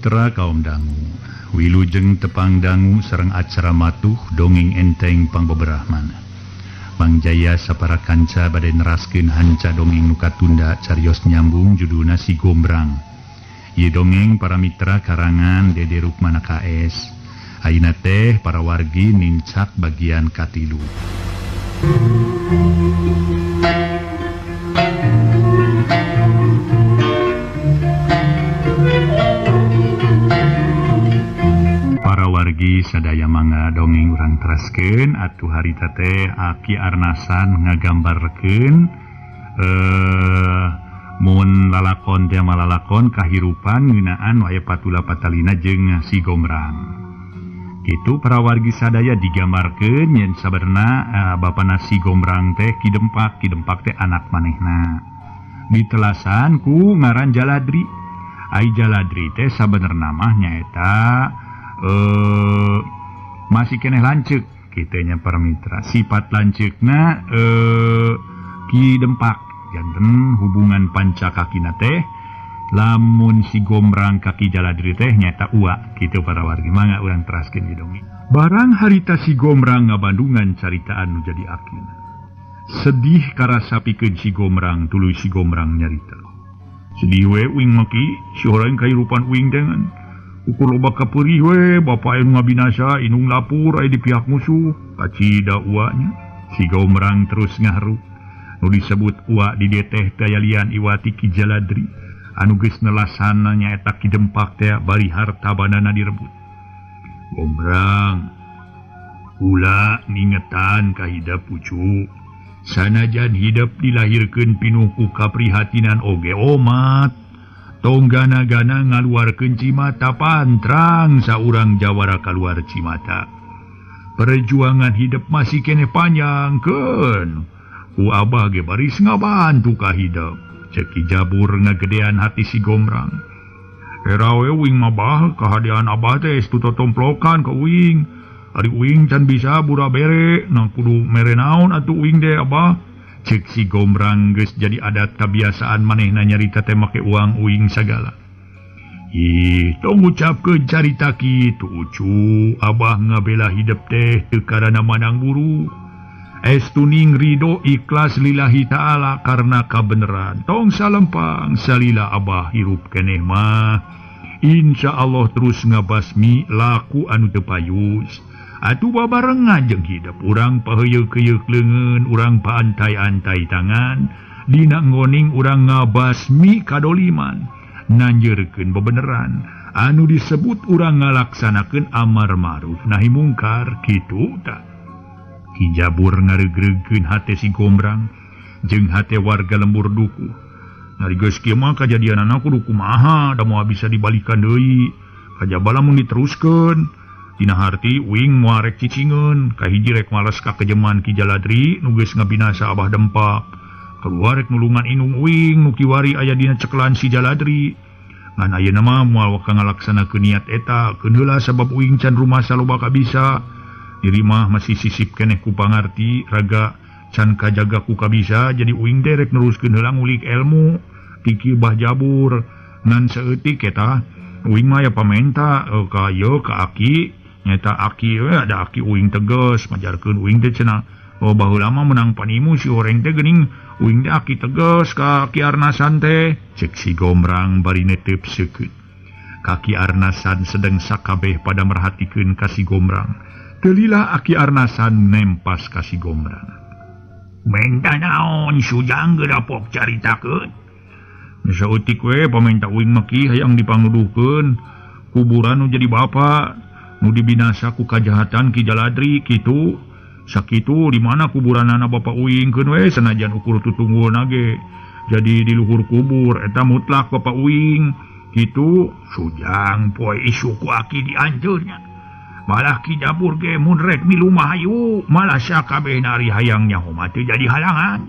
Mitra kaum dangu, wilujeng tepang dangu sareng acara matuh dongeng enteng pangbeberahmana. Mang Jaya sapara kanca bade neraskeun hanca dongeng nu katunda carios nyambung judulna Si Gombrang. Ieu dongeng para mitra karangan Dede Rukmana KS. Ayeuna teh para wargi nincak bagian katilu. Wargi sadaya mangga dongeng urang teraskeun atuh harita teh Aki Arnasan ngagambarkeun mun lalakon teh malalakon kahirupan ngeunaan aya patula patalina jeung Si Gombrang. Kitu para wargi sadaya digambarkeun yen sabenerna bapana Si Gombrang teh Ki Dempak, Ki Dempak teh anak manehna. Ditelasan ku ngaran Jaladri. Ai Jaladri teh sabenerna mah nyaeta masih keneh lanceuk kitanya para mitra. Sifat lanceukna Ki Dempak janten hubungan panca kakina teh lamun Si Gombrang ka Ki Jaladri teh nyaeta ua kitu para wargi. Mangga urang teraskeun di dongeng. Barang harita Si Gombrang ngabandungan caritaan nu jadi akina. Sedih karasa pikeun Si Gombrang tuluy Si Gombrang nyarita. Sedih we uing mah ki si horeng kahirupan uing teh ngan ukur loba kapeurih we bapa anu ngabinasa inung lapur aya di pihak musuh kacida uanya. Si Gombrang terus ngaharu nu disebut ua di dieu teh teh lian iwati Ki Jaladri anu geus nelasana nyaeta Ki Dempak teh bari harta bandana direbut. Gombrang ulah ningetan ka hidep pucu sanajan hidep dilahirkeun pinuh ku kaprihatinan oge omat tong gana-gana ngaluarkeun cimata pantrang saurang jawara kaluar cimata. Perjuangan hidup masih keneh panjangkeun. Ku abah ge baris ngabantu ka hidup. Cek Ki Jabur ngagedean hati Si Gombrang. Era we uing mah bah kahadean abah teh estu totomplokan ka uing. Ari uing can bisa bura bere, nah kudu mere naon atuh uing teh abah. Cek Si Gombrang geus jadi adat kebiasaan manehna nyarita teh make uang uing sagala. Ih, tong ngucapkeun carita kitu ucu, abah ngabela hidep teh teu karana manang buru. Estuning ridho ikhlas lillahi ta'ala karena kabeneran. Tong salempang salila abah hirup keneh mah. Insyaallah terus ngabasmi laku anu teu payus. Atuh babarengan jeung hidep urang paheuyeuh-keuyeuh leungeun, urang paantai-antai tangan, dina ngoning urang ngabasmi kadoliman, nanjeurkeun bebeneran, anu disebut urang ngalaksanakeun amar ma'ruf nahi mungkar kitu tah. Ki Jabur ngareugreugkeun hate Si Gombrang jeung hate warga lembur duku. Ari geus kieu mah kajadianana kudu kumaha, da moal bisa dibalikan deui. Kajaba lamun diteruskeun dina harti uing moal rek cicingeun, kahiji rek males ka kejeman Ki Jaladri nu geus ngabinasa Abah Dempak. Kaluar rek nulungan inung uing nu kiwari aya dina cekelan Si Jaladri. Ngan ayeuna mah moal waka ngalaksanakeun niat eta, keun heula sabab uing can rumasa loba kabisa. Diri mah masih sisip keneh ku pangarti, raga can kajaga ku kabisa, jadi uing teh rek neruskeun heula ngulik ilmu ti Ki Bah Jabur. Ngan saeutik eta uing mah aya pamenta ka ieu ka aki. Nyata aki we ada aki uing tegas majarkeun uing teh cenah. Oh baheula mah menang panimu si horeng teh geuning uing teh aki tegas ka Ki Arnasan teh. Cek Si Gombrang bari netep seukeut. Ka Ki Arnasan sedeng sakabeh pada merhatikeun ka Si Gombrang. Teu lila Aki Arnasan nempas ka Si Gombrang. Menta naon Sujang geurapok caritakeun? Saeutik we pamenta uing mah ki hayang dipanguduhkeun kuburan nu jadi bapa nu dibinasa ku kajahatan Ki Jaladri kitu. Sakitu di mana kuburanana bapa uing keun we sanajan ukur tutunggulna ge jadi di luhur kubur eta mutlak bapa uing kitu. Sujang poe isu ku aki dianjeunnya malah Ki Jabur ge mun rek milu mah hayu malah sakabehna ari hayang nyaho mah teu jadi halangan.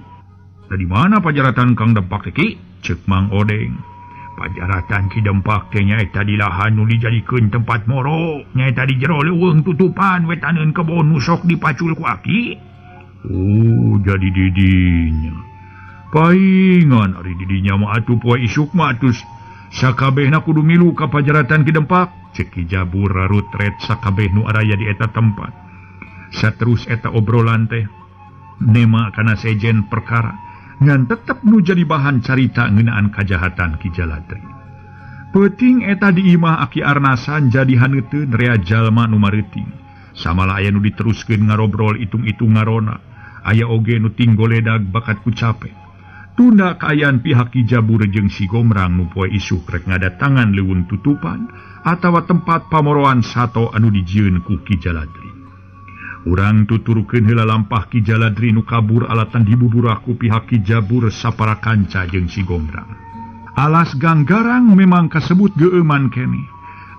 Dari mana pajaratan Kang Dempak teh ki? Ceuk Mang Odeng. Pajaratan Ki Dempak teh nyaeta di lahan nu dijadikeun tempat moro, nyaeta di jero leuweung tutupan wetaneun kebon nu sok dipacul ku aki. Oh, jadi didinya. Paingan ari didinya mah atuh poe isuk mah atuh Sakabehna kudu milu ka pajaratan Ki Dempak. Cek Ki Jabur rarutret sakabeh nu araya di eta tempat. Saterus eta obrolan teh nema kana sejen perkara ngan tetep nu jadi bahan carita ngeunaan kajahatan Ki Jaladri. Peuting eta di imah Aki Arnasan jadi haneuteun rea jalma nu mareuting. Samalah aya nu diteruskeun ngarobrol itung-itung ngarona. Aya oge nu tinggoledag bakat ku cape. Tunda kaayaan pihak Ki Jabur jeung si Gomrang nu poe isuk rek ngadatangan leuweung tutupan atawa tempat pamoroan sato anu dijieun ku Ki Jaladri. Urang tuturkeun heula lampah Ki Jaladri nu kabur alatan dibuburah ku pihak Ki Jabur sapara kanca jeung si Gomrang. Alas Ganggarang memang kasebut geueuman keneh.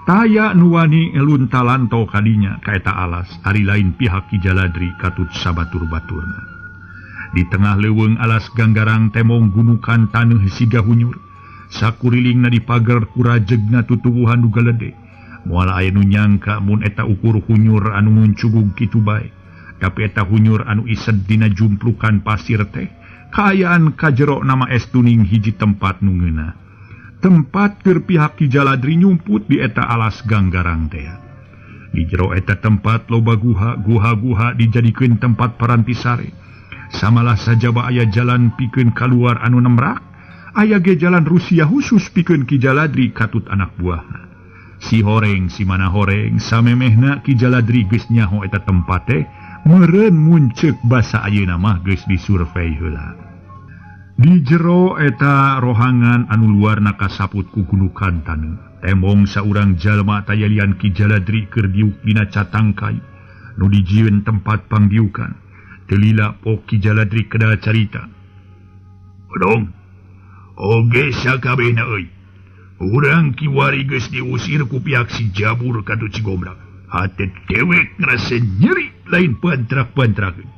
Taya nu wani luntalanto kadinya ka eta alas ari lain pihak Ki Jaladri katut sabatur-baturna. Di tengah leuweung alas Ganggarang temong gunukan taneuh siga hunyur. Sakurilingna dipager ku rajegna tutuwuhan nu galede. Moal aya nu nyangka mun eta ukur hunyur anu muncugug kitu bae. Tapi eta hunyur anu ised dina jumplukan pasir teh kaayaan kajero nama es tuning hiji tempat nu ngeunah. Tempat keur pihak Ki Jaladri nyumput di eta alas Ganggarang teh. Di jero eta tempat loba guha, guha-guha dijadikeun tempat parantisare. Samalah sajaba aya jalan pikeun kaluar anu nemrak, aya ge jalan Rusia khusus pikeun Ki Jaladri katut anak buahna. Si horeng si mana horeng samemehna Ki Jaladri geus nyaho eta tempat teh meureun munceuk basa ayeuna mah geus disurvei heula. Di jero eta rohangan anu luarna kasaput ku gunukan taneuh. Temong saurang jalma tayalian Ki Jaladri keur diuk dina catangkai nu dijieun tempat pangdiukan. Teu lila pok Ki Jaladri kedal carita. Odong, oge sakabehna euy. Urang kiwari geus diusir ku pihak si Jabur katut si Gomrang. Hate dewek ngrasa nyeri lain pantrak-pantrakeun.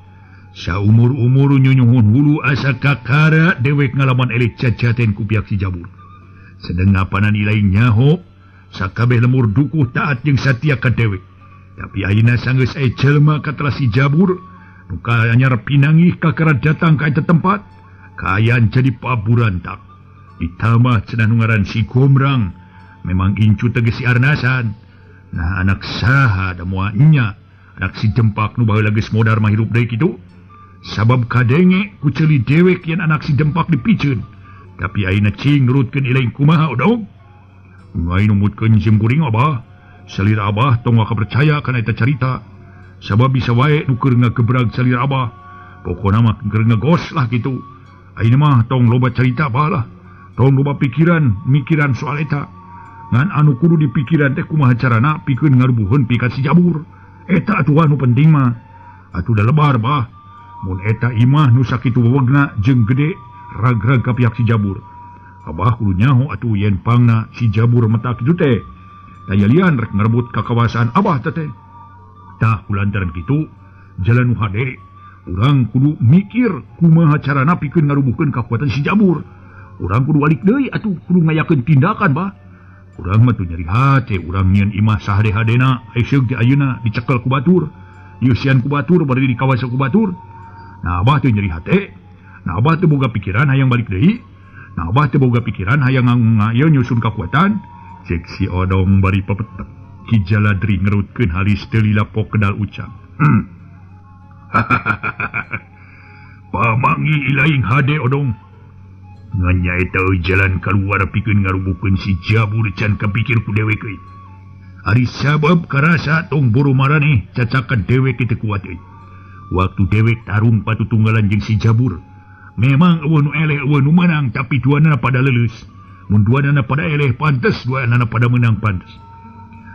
Saumur-umur nyunyuhun hulu asa kakara dewek ngalaman eleh cacaten ku pihak si Jabur. Sedeng ngapanan ilaing nyaho, sakabeh lemur dukuh taat jeung satia ka dewek. Tapi ayeuna sanggeus aya jelema katelah si Jabur, nu anyar pinangih kakara datang ka eta tempat, kaayaan jadi paburantak. Ditambah cenah nu ngaran si Gomrang, memang incu tegas si Arnasan. Nah anak saha da moal nya, anak si Dempak nu baheula geus modar mah hirup deui kitu. Sabab kadenge ku ceuli dewek yen anak si Dempak dipiceun. Tapi ayeuna cing nurutkeun ilaing kumaha odong? Ngai numutkeun simkuring abah. Salir abah tong kapercaya kana eta carita. Sabab bisa wae nu keur ngagebrag salir abah. Pokona mah keur ngegos lah kitu. Ayeuna mah tong loba carita abah lah. Tong loba pikiran, mikiran soal eta. Ngan anu kudu dipikiran teh kumaha carana pikeun ngarubuheun pikat si Jabur. Eta atuh anu penting mah. Atuh da lebar bah. Mun eta imah nu sakitu wewegna jeung gede rag-rag ka pihak si Jabur. Abah kudu nyaho atuh yen pangna si Jabur meta kitu teh. Tayalian rek ngarebut ka kawasan abah teh. Tah kulantaran kitu jalan nu hade urang kudu mikir kumaha carana pikeun ngarubuhkeun kakuatan si Jabur. Urang kudu balik deui atuh kudu ngayakeun tindakan bah. Urang mah teu nyeri hate urang nyieun imah sahade-hadena ayeuna teh ayeuna dicekel ku batur, dieusian ku batur bari dikawasa ku batur. Nah abah teu nyeri hate, nah abah teu boga pikiran hayang balik deui, nah abah teu boga pikiran hayang ngayeun nyusun kakuatan. Cek si Odong bari pepetek. Ki Jaladri ngerutkeun halis teu lila pok kedal ucap. Pamangi ilaing hade Odong. Ngan nyaeta jalan kaluar pikeun ngarubuhkeun si Jabur can kapikir ku dewek euy. Ari sabab karasa tong boro maraneh cacakan dewek teu kuat euy. Waktu dewek tarung patutunggalan jeung si Jabur, memang eueuh nu eleh eueuh nu menang tapi duanana pada leuleus. Mun duanana pada eleh pantes, duanana pada menang pantes.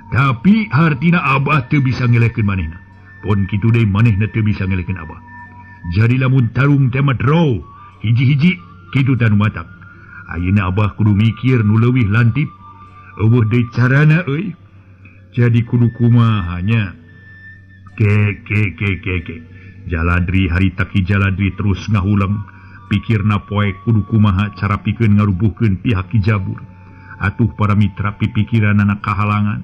Tapi hartina abah teu bisa ngelehkeun manehna. Pon kitu deui manehna teu bisa ngelehkeun abah. Jadi lamun tarung teh mah draw, hiji-hiji kitu tah nu matak. Ayeuna abah kudu mikir nu leuwih lantip. Eueuh deui carana euy. Jadi kudu kumaha nya. Ke ke ke ke ke. Jaladri harita Ki Jaladri terus ngahuleng. Pikirna poe kudu kumaha cara pikeun ngarubuhkeun pihak Ki Jabur. Atuh para mitra pipikiranana kahalangan.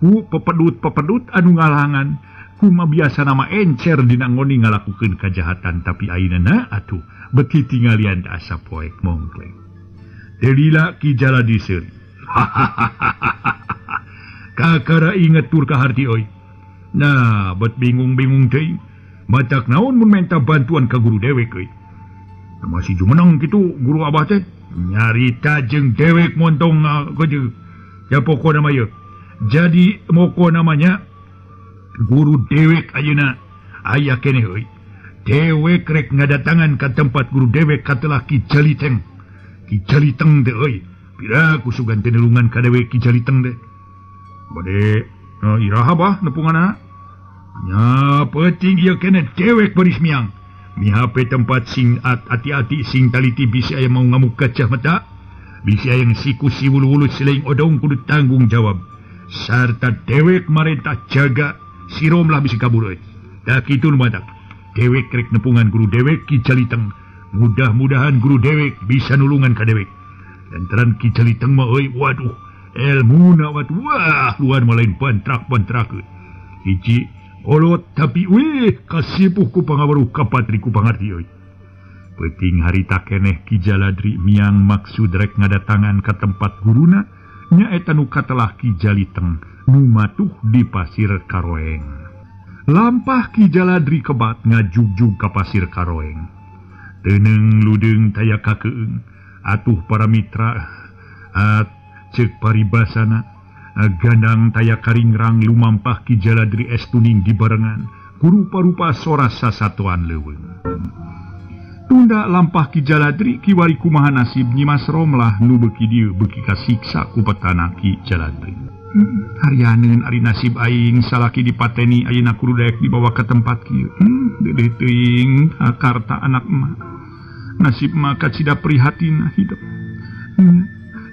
Ku pepedut-pepedut anu ngalangan. Kuma biasa nama encer dina ngoni ngalakukeun kajahatan tapi ayeuna atuh beuki tingalian asa poek mongkleng. Teu lila Ki Jaladri seuri. Kakara inget tur ka harti euy. Nah, bet bingung-bingung teuing. Matak naon mun menta bantuan ka guru dewek euy. Masih jumeneng kitu guru abah teh nyarita jeung dewek montong geujeug. Ya pokona mah ieu. Jadi moko namanya guru dewek ayeuna aya keneh euy. Dewek rek ngadatangan ka tempat guru dewek katelah Ki Jaliteng. Ki Jaliteng teh euy. Pira ku sugan teh nulungan ka dewek Ki Jaliteng teh. Bade iraha bah nepunganna. Nya peuting ieu keneh dewek baris miang. Mihape tempat sing hati-hati sing taliti bisi aya mau ngamuk gajah mata. Bisi aya siku si wulu-wulu silaing odong kudu tanggung jawab. Sarta dewek marentah jaga siromlah bisi kabur euy. Da kitu nu matak. Dewek rek nepungan guru dewek Ki Jaliteng. Mudah-mudahan guru dewek bisa nulungan ka dewek. Lantaran Ki Jaliteng mah euy waduh elmuna waduh wah luar mah lain pantrak-pantrakeun. Hiji olot tapi wih kasipuh ku pangaweruh kapatri ku pangarti euy. Peuting harita keneh Ki Jaladri miang maksud rek ngadatangan ka tempat guruna nyaeta nu katelah Ki Jaliteng nu matuh di Pasir Karoeng. Lampah Ki Jaladri kebat ngajugjug ka Pasir Karoeng. Teuneng ludeung taya kakeung atuh para mitra ceuk paribasana gandang taya karingrang lumampah Ki Jaladri estuning dibarengan kurupa-rupa sora sasatoan leuweung. Tunda lampah Ki Jaladri kiwari kumaha nasib Nyimas Romlah nu beuki dieu beuki kasiksa ku petana Ki Jaladri. Harianeun ari nasib aing salaki dipateni ayeuna kudu daek dibawa ka tempat kieu. Deudeuh teuing karta anak emak. Nasib mah kacida prihatin hidup.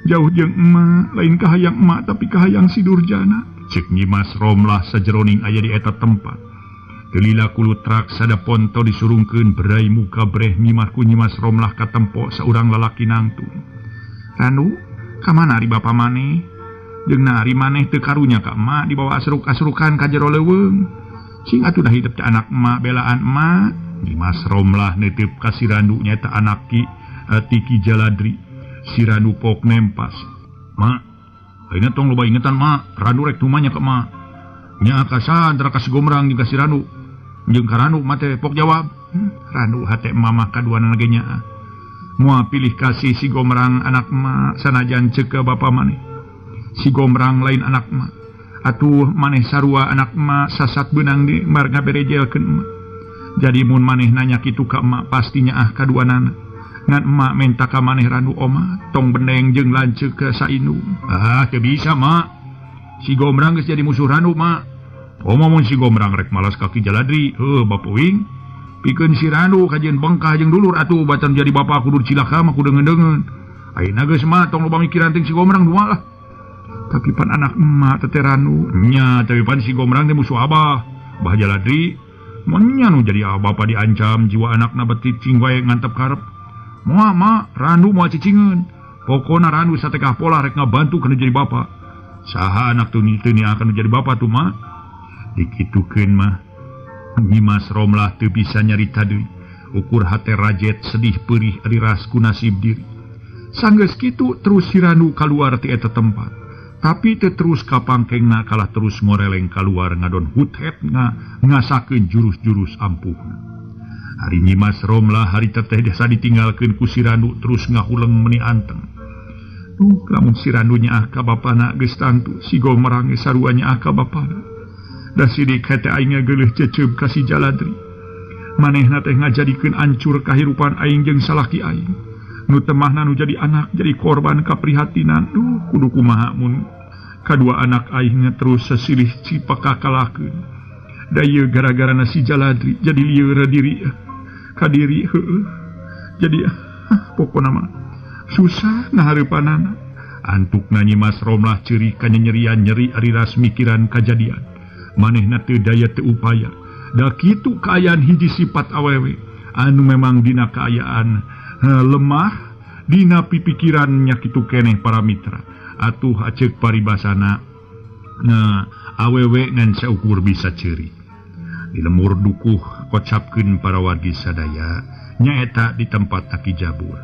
Jauh jeung emak, lain kahayang emak tapi kahayang si Durjana. Cek Nyimas Romlah sajeroning aya di eta tempat. Telila kulutrak sada ponto disurungkeun berai muka breh nyimah ku Nyimas Romlah katempo saurang lalaki nangtung. Randu, ka mana ari bapa maneh? Jeung na ari maneh teu karunya ka emak dibawa asruk-asrukan ka jero leuweung. Sing atuh dah hidup teh anak emak belaan emak. Nyimas Romlah neuteup ka si Randu nyaeta anak Ki Tiki Jaladri. Si Randu pok nempas. Mak, ayeuna tong loba ingetan mak, Randu rek tumanya ka emak. Nya kasan antara ka si Gomrang jeung ka si Randu. Jeung ka Randu mah teh pok jawab. Randu hate emak mah kaduana ge nyaah. Moal pilih kasih si Gomrang anak emak sanajan ceuk ka bapa maneh. Si Gomrang lain anak emak. Atuh maneh sarua anak emak sasat beunang di mar ngaberejelkeun emak. Jadi mun maneh nanya kitu ka emak pasti nyaah kaduanana. Ngan emak menta ka maneh Randu oma tong beneng jeung lanceuk ka saindung. Ah teu bisa mak. Si Gomrang geus jadi musuh Randu mak. Omo mun si Gomrang rek malas ka Ki Jaladri, heuh bapuing. Pikeun si Randu kajeun bengkah jeung dulur atuh batan jadi bapa kudu cilaka mah kudu ngeundeungeun. Ayeuna geus mah tong loba mikiran ting si Gomrang dua lah. Tapi pan anak emak teh Randu. Nya tapi pan si Gomrang teh musuh abah. Bah Jaladri mun nya nu jadi bapa diancam jiwa anakna beti cing wae ngantep karep. Moal mak Randu moal cicingeun. Pokona Randu satekah pola rek ngabantu kana jadi bapa. Saha anak teu akan jadi bapa tuh mak. Dikitukeun mah Nyimas Romlah teu bisa nyarita deui. Ukur hate rajet sedih perih ari ras ku nasib diri. Sanggeus kitu terus si Randu kaluar ti eta tempat. Tapi teu terus ka pangkengna kalah terus ngoreleng kaluar ngadon huthet ngasakeun jurus-jurus ampuhna. Hari Nyimas Romlah hari teteh desa ditinggalkeun ku si Randu terus ngahuleng meni anteng. Duh, lamun si Randu nyaah ka bapana geus tangtu si Gomrang geus sarua nyaah ka bapana. Da sidik hate aing geuleuh ceceub ka si Jaladri. Manehna teh ngajadikeun ancur kahirupan aing jeung salaki aing. Nu temahna nu jadi anak jadi korban kaprihatinan. Duh, kudu kumaha mun kadua anak aingna terus sesilih cipakakalakeun. Da ieu gara-garana si Jaladri jadi lieur diri kadiri heueuh. Jadi pokona mah susah ngahareupanana. Antukna Nyimas Romlah ceurik kanyanyerian nyeri ari ras mikiran kajadian. Manehna teu daya teu upaya. Da kitu kaayaan hiji sifat awewe anu memang dina kaayaan lemah dina pipikirannya kitu keneh para mitra. Atuh aceuk paribasana nah awewe ngan saukur bisa ceurik. Di lemur dukuh kocapkeun para wargi sadaya nyaeta di tempat Aki Jabur.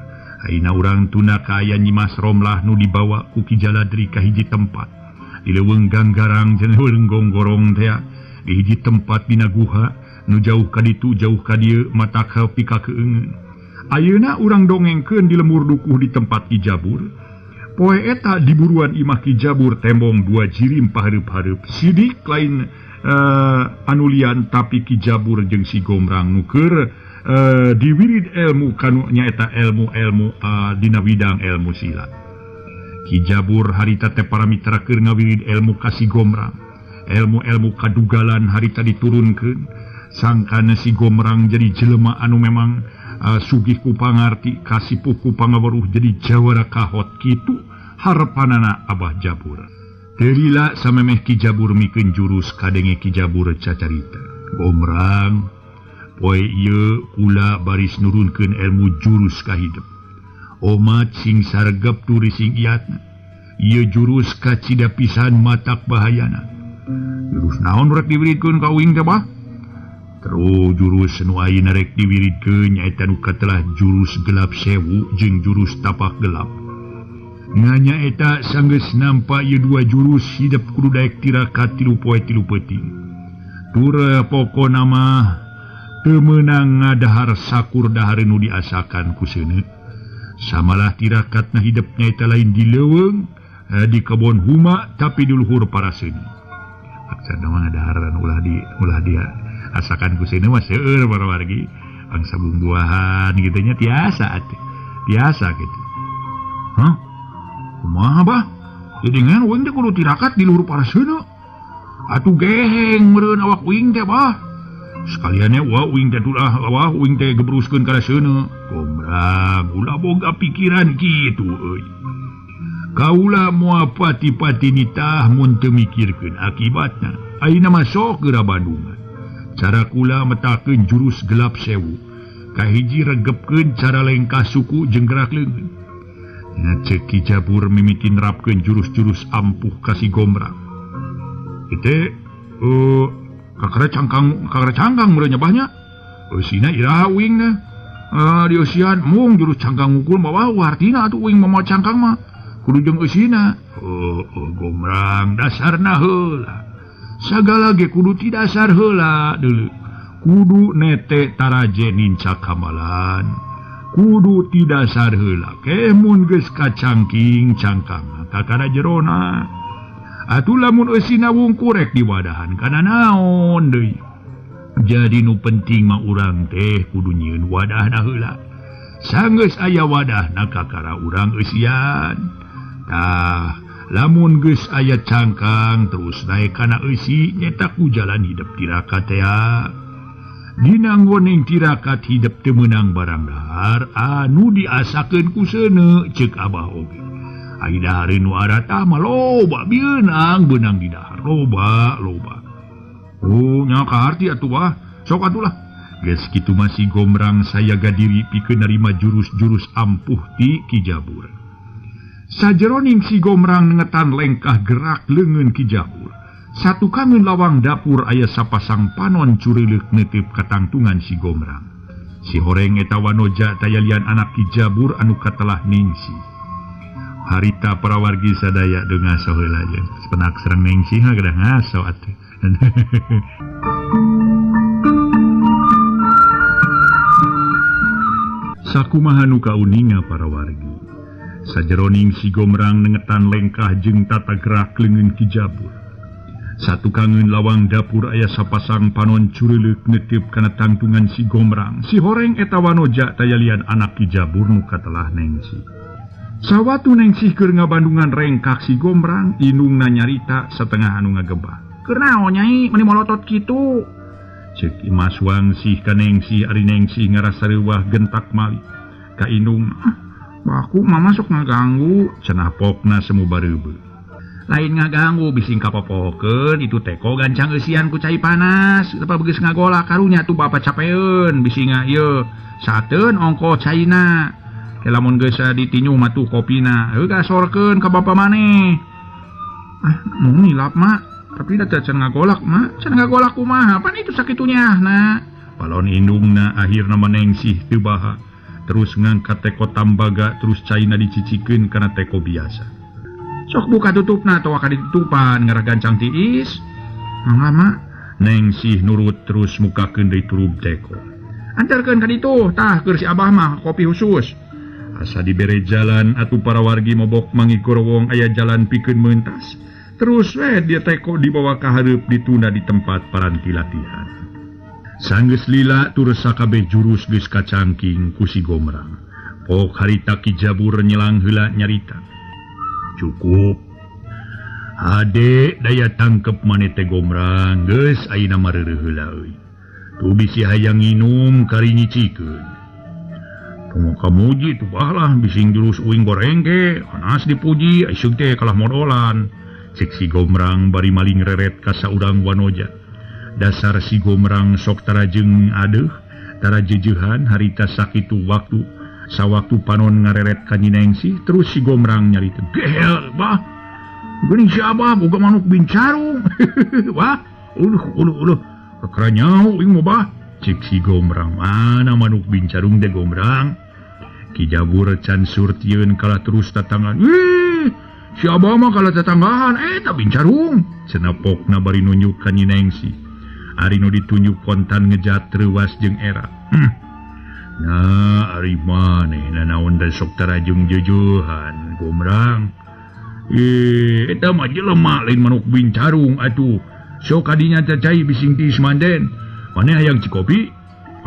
Ayeuna urang tuna ka aya Nyimas Romlah nu dibawa ku Ki Jaladri ka hiji tempat. Di leuweung ganggarang jeung leuweung gonggorong teh di hiji tempat dina guha nu jauh ka ditu jauh ka dieu mata pika keungeun. Ayeuna urang dongengkeun di lemur dukuh di tempat Ki Jabur. Poe eta di buruan imah Ki Jabur tembong dua jirim pahareup-hareup. Sidik lain anulian tapi Ki Jabur jeung si Gomrang nu keur diwirid ilmu kanu nyaeta ilmu-ilmu dina bidang ilmu silat. Ki Jabur harita teh para mitra keur ngawirid ilmu ka si Gomrang. Ilmu-ilmu kadugalan harita diturunkeun. Sangkana si Gomrang jadi jelema anu memang sugih ku pangarti kasipuh ku pangaweruh jadi jawara kahot kitu harepanana Abah Jabur. Teu lila samemeh Ki Jabur mikeun jurus kadenge Ki Jabur cacarita. Gomrang poe ieu kula baris nurunkeun ilmu jurus kahidep. Omat sing sargep turi sing iatna. Ieu jurus kacida pisan matak bahayana. Jurus naon rek diwiridkeun ka uing teh bah? Terus jurus nu ayeuna rek diwiridkeun nyaeta nu katelah jurus gelap sewu jeung jurus tapak gelap. Nganyaeta sanggeus nampa ieu dua jurus hidep kudu daek tirakat 3 poe 3 peuting. Tur pokona mah teu meunang ngadahar sakur dahar nu diasakan ku seuneu. Samalah tirakatna hidep nyaeta lain di leuweung di kebon huma tapi di luhur para seuneu. Aksana mah ngadaharan ulah dia asakan ku seuneu mah seueur para wargi bangsa bumbuahan kitu nya tiasa atuh. Tiasa kitu. Hah? Kumaha bah? Jadi ngan uing teh kudu tirakat di luhur para seuneu. Atuh geheng meureun awak uing teh bah. Sekaliannya wah uing teh tulah wah uing teh gebruskeun kana seuneu. Gomrang ulah boga pikiran kitu euy. Kaula moal pati-pati nitah mun teu mikirkeun akibatna. Ayeuna mah sok geura Bandungan. Cara kula metakeun jurus gelap sewu. Kahiji regepkeun cara lengkah suku jeung gerak leungeun. Ceuk Ki Jabur mimiti nerapkeun jurus-jurus ampuh ka si Gomrang. Itu kakara cangkang meureun nya bah nya. Eusina iraha uing na. Di eusian mung jurus cangkang ngukul mah wah artina atuh uing mah cangkang mah. Kudu jeung eusina. Gomrang dasarna heula. Sagala ge kudu ti dasar heula deuleu. Kudu nete taraje nincak kamalan. Kudu ti dasar heula. Ke mun geus kacangking cangkang kakara jerona. Atuh lamun eusina wungkur rek diwadahan kana naon deui. Jadi nu penting mah urang teh kudu nyieun wadahna heula. Sanggeus aya wadahna kakara urang eusian. Tah, lamun geus aya cangkang terus naek kana eusi nyetak ku jalan hidep tirakat tea. Dina nggoning tirakat hidep teu meunang barang dahar anu diasakeun ku seuneu ceuk Abah oge. Ai dahareun nu aratah mah loba beunang beunang di dahar loba loba. Oh nya kaharti atuh bah sok atuh lah. Geus kitu mah si Gomrang sayaga diri pikeun narima jurus-jurus ampuh ti Ki Jabur. Sajeroning si Gomrang nengetan lengkah gerak leungeun Ki Jabur. Satukangeun lawang dapur aya sapasang panon curileuk neuteup katangtungan si Gomrang. Si horeng eta wanoja tayalian anak Ki Jabur anu katelah Ningsih. Harita para wargi sadaya deung ngaso heula jeung penak sareng Ningsih mah geus ngaso atuh. Sakumaha nu kauninga para wargi. Sajeroning si Gomrang nengetan lengkah jeung tata gerak leungeun Ki Jabur. Satukangeun lawang dapur aya sapasang panon curileuk neuteup kana tangtungan si Gomrang. Si horeng eta wanoja tayalian anak Ki Jabur nu katelah Ningsih. Sawatu Ningsih keur ngabandungan rengkak si Gomrang, indungna nyarita satengah anu ngagebah. Keur naon nyai meuni molotot kitu? Ceuk Imas Wangsih ka Ningsih ari Ningsih ngarasa reuwah gentak mali. Ka indung, baku mama sok ngaganggu, cenah pokna semu bareubeuh. Lain ngaganggu bising kapopokeun itu teko gancang eusian ku cai panas, apa geus ngagolak karunya tuh bapak capeun bising ieu sateun ongko caina. Ke lamun geus ditinyu mah tuh kopina, heuh gasorkeun ka bapa maneh. Ah, mung nilap mak, tapi da can ngagolak mak, can ngagolak kumaha pan itu sakitunya nah. Palon indungna akhirna Ningsih teu baha. Terus ngangkat teko tambaga terus caina dicicikeun kana teko biasa. Sok buka tutupna atawa ka ditutupan ngarah gancang tiis. Lama Nengsih nurut terus mukakeun deui turub teko. Antarkeun ka ditu tah keur si Abah mah kopi khusus. Asa dibere jalan atuh para wargi mobok mangigorowong aya jalan pikeun meuntas. Terus we dia teko dibawa ka hareup ditunda di tempat paranti latihan. Sanggeus lila tur sakabeh jurus geus kacangking ku si Gomrang. Pok harita Ki Jabur nyelang heula nyarita. Cukup. Ade daya tangkep maneh teh Gomrang geus ayeuna mah reureuh heula euy. Tu bisi hayang nginum kari nyicikeun. Tong kamuji tu bah lah bising jurus uing goreng ge panas dipuji aseuk teh kalah modolan. Cek si Gomrang bari maling reret ka saurang wanoja. Dasar si Gomrang sok tarajeng adeuh tarajejehan harita sakitu waktu sawaktu panon ngareret ka Nyi Nengsih terus si Gomrang nyarita gehel bah geuning si Abah boga manuk bincarung. Wah uluh uluh uluh kakara nyaho uing mah bah cek si Gomrang. Mana manuk bincarung teh Gomrang? Ki Jabur can surtieun kalah terus tatangan. Ih si Abah mah kalah tatanggahan eta bincarung cenah pokna bari nunjuk ka Nyi Nengsih. Ari nu ditunjuk kontan ngejat reuwas jeung era. Nah ari maneh nanaon da sok tarajung jujuhan Gomrang. Eta mah jelema lain manuk bincarung atuh. Sok kadinya cacai bising tiis manden. Maneh hayang cikopi?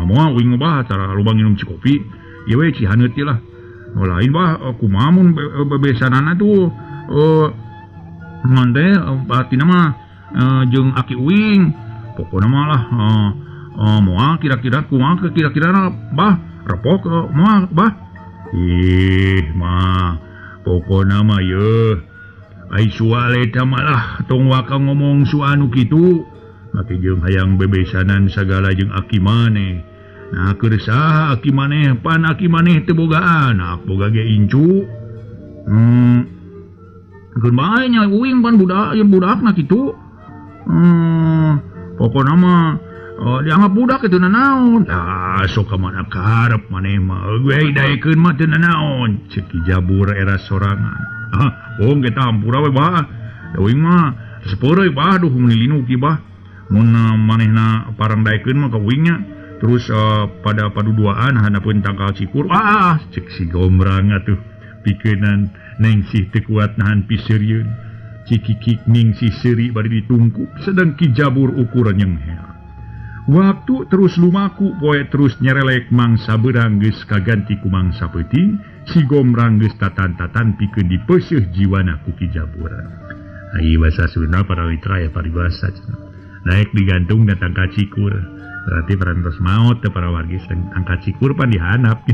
Moal uing mah tara lubang minum cikopi. Ieu we cihaneut lah. Oh, lain bah kumaha mun bebesanana tuh ngan teh batina mah jeung aki uing. Pokokna mah lah moal kira-kira kumaha kira-kira bah repok moal bah. Ih mah pokokna mah yeuh ai sual eta mah lah tong waka ngomong suanu kitu make jeung hayang bebesanan sagala jeung aki maneh. Nah keur saha aki maneh pan aki maneh teu boga anak boga ge incu. Keun bae nya uing pan budak ieu budakna kitu. Pokokna mah dianggap budak itu nanaon. Ah sok ka mana karep maneh mah euy daekeun mah teu nanaon cek Ki Jabur era sorangan. Ah bohong kita hampura we bah. Da uing mah sepeureuy bah duh meuni linu ki bah. Mun manehna parang daekeun mah ka uing nya. Terus pada paduduaan handapeun tangkal cikur. Ah cek si Gomrang atuh pikeunan Nengsih teu kuat nahan piseurieun. Cikikik Ningsih seuri bari ditungkup sedang Ki Jabur ukuran nyenghel. Waktu terus lumaku poe terus nyerelek mangsa beurang geus kaganti ku mangsa peuting, si Gomrang geus tatan-tatan pikeun dipeuseuh jiwana ku Ki Jabur. Ai bahasa Sunda para mitra ya paribasa cenah. Naik digantung datang ka cikur. Berarti parantos maot teh para wargi tangka cikur pan dihanap.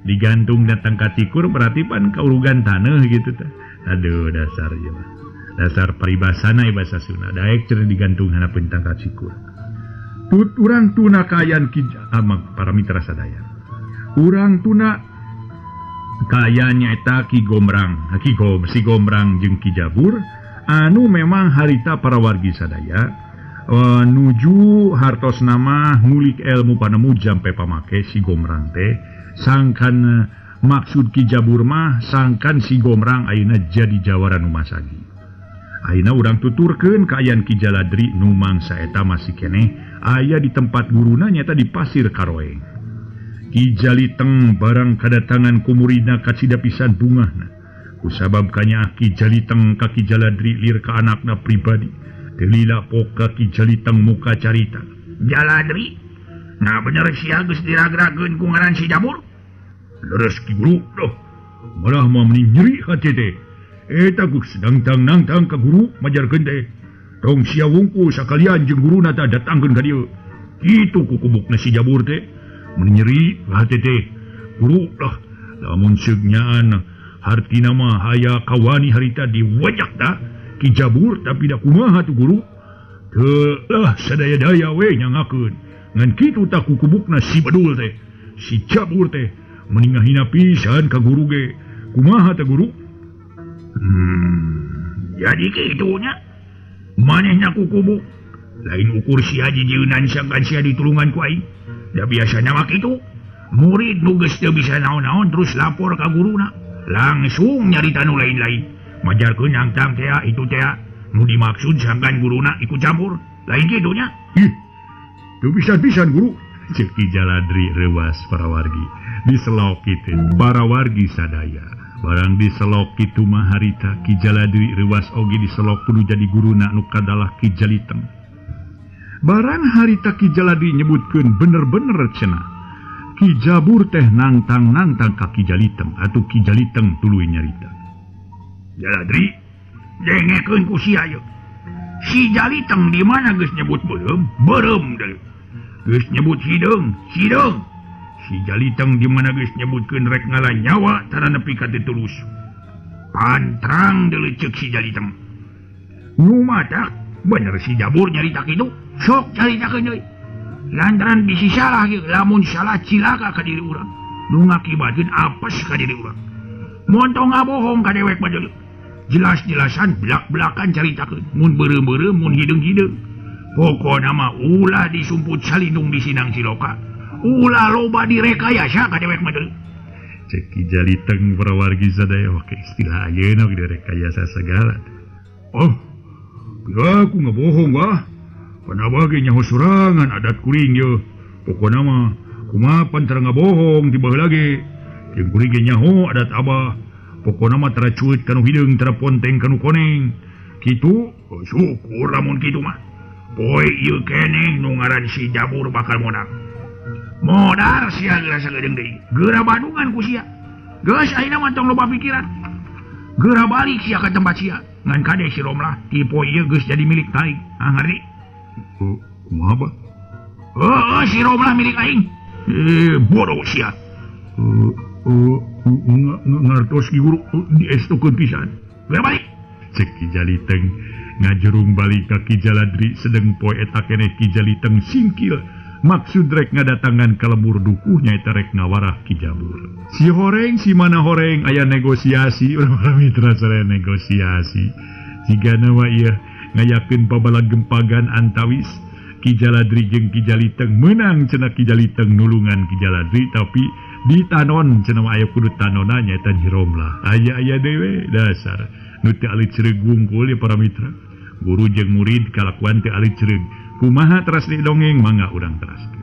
Digantung datang ka cikur berarti pan kaurugan taneuh gitu teh. Aduh dasar ieu mah. Dasar paribasana bahasa Sunda. Daek cenah digantung hanapeun tangka cikur. Tut urang tuna kaayaan Ki amang para mitra sadaya. Urang tuna kaayaan nyaeta Ki Gomrang, Ki Gom, si Gomrang jeung Ki Jabur anu memang harita para wargi sadaya nuju hartos nama ngulik ilmu panemu jampe pamake si Gomrang teh sangkan maksud Ki Jabur mah sangkan si Gomrang ayeuna jadi jawara nu masagi. Ayeuna urang tuturkeun kaayaan Ki Jaladri nu mangsa eta masih keneh aya di tempat guruna nyata di Pasir Karoeng. Ki Jaliteng barang kadatangan ku muridna kacida pisan bungahna. Kusabab kanyaah Ki Jaliteng ka Ki Jaladri lir ka anakna pribadi. Teu lila poka Ki Jaliteng muka carita. Jaladri, nah bener sia geus diragrageun ku ngaran si Jabur? Leres Ki Guru, doh. Malah mah meuni nyeri hate teh. Eta geus nangtang-nangtang ka guru majarkeun teh. Tong sia wungku sakalian jeung guruna tah datangkeun ka dieu. Kitu kukubukna si Jabur teh. Meuni nyeri hate teh. Guru lah, lamun seug nyaan hartina mah haya kawani harita diwajak tah Ki Jabur tapi da kumaha tuh guru? Teu lah sadaya-daya we nyangakeun. Ngan kitu tah kukubukna si Badul teh. Si Jabur teh meuni ngahina pisan ka guru ge. Kumaha teh guru? Jadi kitunya manehna kukubuk lain ukur sia jijeunan sangkan sia ditulungan ku aing. Da biasana mah kitu. Murid nu geus teu bisa naon-naon terus lapor ka guruna. Langsung nyarita nu lain-lain. Majarkeun nangtang teh itu teh nu dimaksud sangkan guruna ikut campur. Lain kitu nya. Ih. Teu pisan-pisan guru. Ceuk Ki Jaladri reuas para wargi. Diselok kitu para wargi sadaya. Barang diselok kitu mah harita Ki Jaladri reuas oge diselok kudu jadi guruna nu kadalah Ki Jaliteng. Barang harita Ki Jaladri nyebutkeun bener-bener cenah. Ki Jabur teh nangtang-nangtang ka Ki Jaliteng atuh Ki Jaliteng tuluy nyarita. Jaladri, dengekeun ku sia ieu. Si Jaliteng di mana geus nyebut beureum? Beureum deui. Geus nyebut hideung, hideung. Si Jaliteng di mana geus nyebutkeun rek ngala nyawa tara nepi ka teu tulus. Pantrang deui ceuk si Jaliteng. Nu matak bener si Jabur nyarita kitu, sok caritakeun deui. Lantaran bisi salah ieu, lamun salah cilaka ka diri urang. Nu ngakibatkeun apes ka diri urang. Montong ngabohong ka dewek mah deui. Jelas-jelasan belak-belakan caritakeun, mun beureum-beureum mun hideung-hideung. Pokona mah ulah disumput salindung di Sinang Ciloka. Ulah loba direkayasa ka dewek mah deui. Ceuk Ki Jaliteng para wargi sadaya oke istilah ayeuna direkayasa segala. Oh, aku ngabohong wah. Panabage nyaho sorangan adat kuring ye. Pokona mah kumaha pan tara ngabohong ti baheula ge. Jeung kuring ge nyaho adat abah. Pokona mah tara cuit kanu hideung tara ponteng kanu koneng. Kitu syukur lamun kitu mah. Poe ieu keneh nu ngaran si Jabur bakal modar. Modar sia geura sagedeung deui. Geura bandungan ku sia. Geus ayeuna mah tong loba pikiran. Geura balik sia ka tempat sia. Ngan kade si Romlah ti poe ieu geus jadi milik aing. Ah ngarti? Kumaha bah? Heuh, si Romlah milik aing. Bodoh sia. Ngartos ki guru diestukeun pisan. Geura balik. Ceuk Ki Jaliteng ngajurung balik ka Ki Jaladri sedeng poe eta keneh Ki Jaliteng singkil maksud rek ngadatangan ka lembur dukuh nyaeta rek ngawarah Ki Jabur. Si horeng si mana horeng aya negosiasi urang mitra sareng negosiasi. Jigana mah ieu ngayakeun pabalag gempagan antawis Ki Jaladri jeung Ki Jaliteng meunang cenah Ki Jaliteng nulungan Ki Jaladri tapi ditanon cenah mah aya kudu tanona nyaeta Nyi Romlah. Aya-aya dewe dasar nu teu alit cereug wungkul ya para mitra. Guru jeung murid kalakuan teu alit cereug. Kumaha teras didongeng mangga urang teraskeun.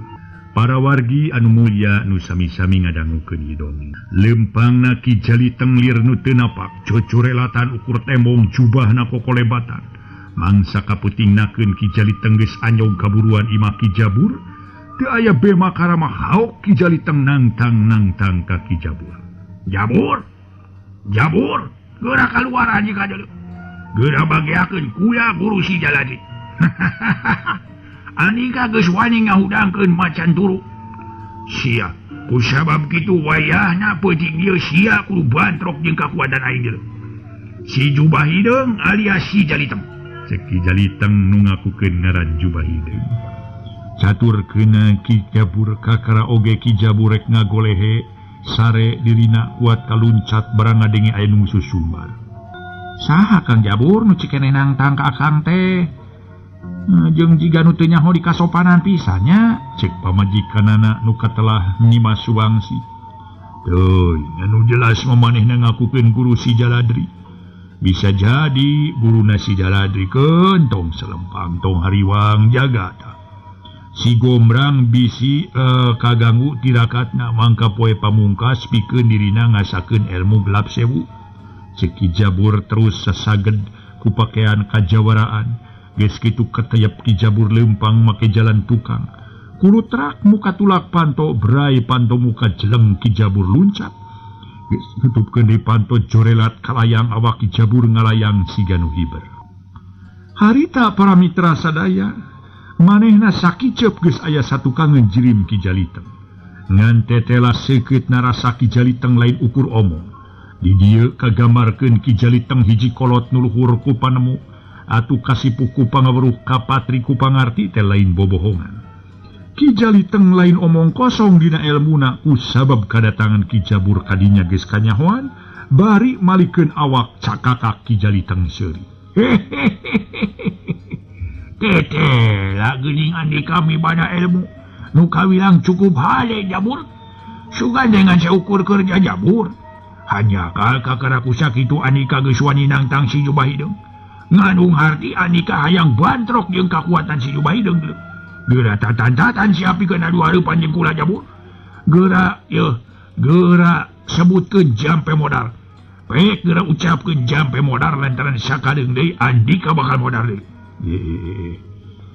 Para wargi anu mulya nu sami-sami ngadangukeun ieu dongeng. Lempangna Ki Jaliteng lir nu teu napak, cocorelatan ukur tembong jubahna kokolebatan. Mangsa kaputingnakeun Ki Jaliteng geus anyog kaburuan imah Ki Jabur, teu aya bema karama haok Ki Jaliteng nangtang-nangtang ka Ki Jabur. Jabur! Jabur! Geura kaluar anjing ka deuleu. Geura bageakeun kuya guru si Jaladri. Andika geus wani ngahudangkeun macan turu. Sia, ku sabab kitu wayahna peuting ieu sia kudu bantrok jeung kakuatan aing deuleu. Si Jubah Hideung alias si Jaliteng. Ceuk Ki Jaliteng nu ngakukeun ngaran Jubah Hideung. Catur keuna Ki Jabur kakara oge Ki Jabur rek ngagolehe sare dirina kuat kaluncat barang ngadenge aya nu susumbar. Saha Kang Jabur nu cikeneh nangtang ka akang teh? Jeung jiga nu teu nyaho di kasopanan pisan nya, ceuk pamajikanana nu katelah Nyimas Suwangsi. Teuing anu jelas mah manehna ngakukeun guru si Jaladri. Bisa jadi guruna si Jaladri keun tong selempang tong hariwang jaga tah. Si Gombrang bisi kaganggu tirakatna mangka poe pamungkas pikeun dirina ngasakeun ilmu gelap sewu. Ceuk Ki Jabur terus sasaged ku pakean kajawaraan. Geus kitu keteyep Ki Jabur leumpang make jalan tukang. Kulutrak muka tulak panto brai panto muka jeleng Ki Jabur luncat. Geus nutupkeun deui panto jorelat kalayang awak Ki Jabur ngalayang siga nu hiber. Harita para mitra sadaya manehna sakiceup geus aya satukangeun jirim Ki Jaliteng. Ngan tetela seukeut narasa Ki Jaliteng lain ukur omong. Di dieu kagambarkeun Ki Jaliteng hiji kolot nu luhur ku panemu atuh kasipuh ku pangaweruh kapatri ku pangarti teh lain bobohongan. Ki Jaliteng lain omong kosong dina elmuna ku sabab kadatangan Ki Jabur kadinya geus kanyahoan bari malikeun awak cakakak Ki Jaliteng seuri. Teteh lah geuning andi kami bana ilmu nu kawilang cukup hale Jabur. Sugan dengan seukur kerja jabur. Hanya kal kakara ku sakitu Andika geus wani nangtang si Jubah Hideung. Ngandung harti Andika hayang bantrok jeung kakuatan si Jubah Hideung deui. Geura tatan-tatan si apikeun adu hareupan jeung kula jabur. Geura yeuh, geura sebutkeun jampe modal. Pek geura ucapkeun jampe modal lantaran sakadeung deui Andika bakal modal deui.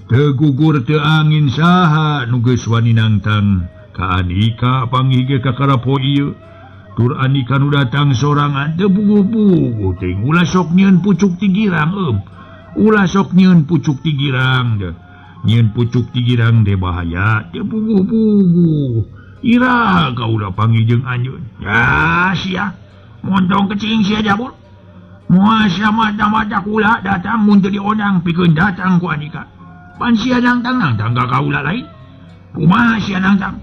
Teu gugur teu angin saha nu geus wani nangtang ka Andika panggih ge kakara poe ieu. Tur Andika nu datang sorangan teu puguh-puguh teuing ulah sok nyieun pucuk ti girang Ulah sok nyieun pucuk ti girang deh. Nyieun pucuk ti girang deh bahaya teu puguh-puguh. Ira kaula panggih jeung anjeun. Ya sia. Montong kecing sia jabur. Moal sia mata-mata kula datang mun teu diondang pikeun datang ku Andika. Pan sia nangtang-nangtang ka kaula lain. Kumaha sia nangtang?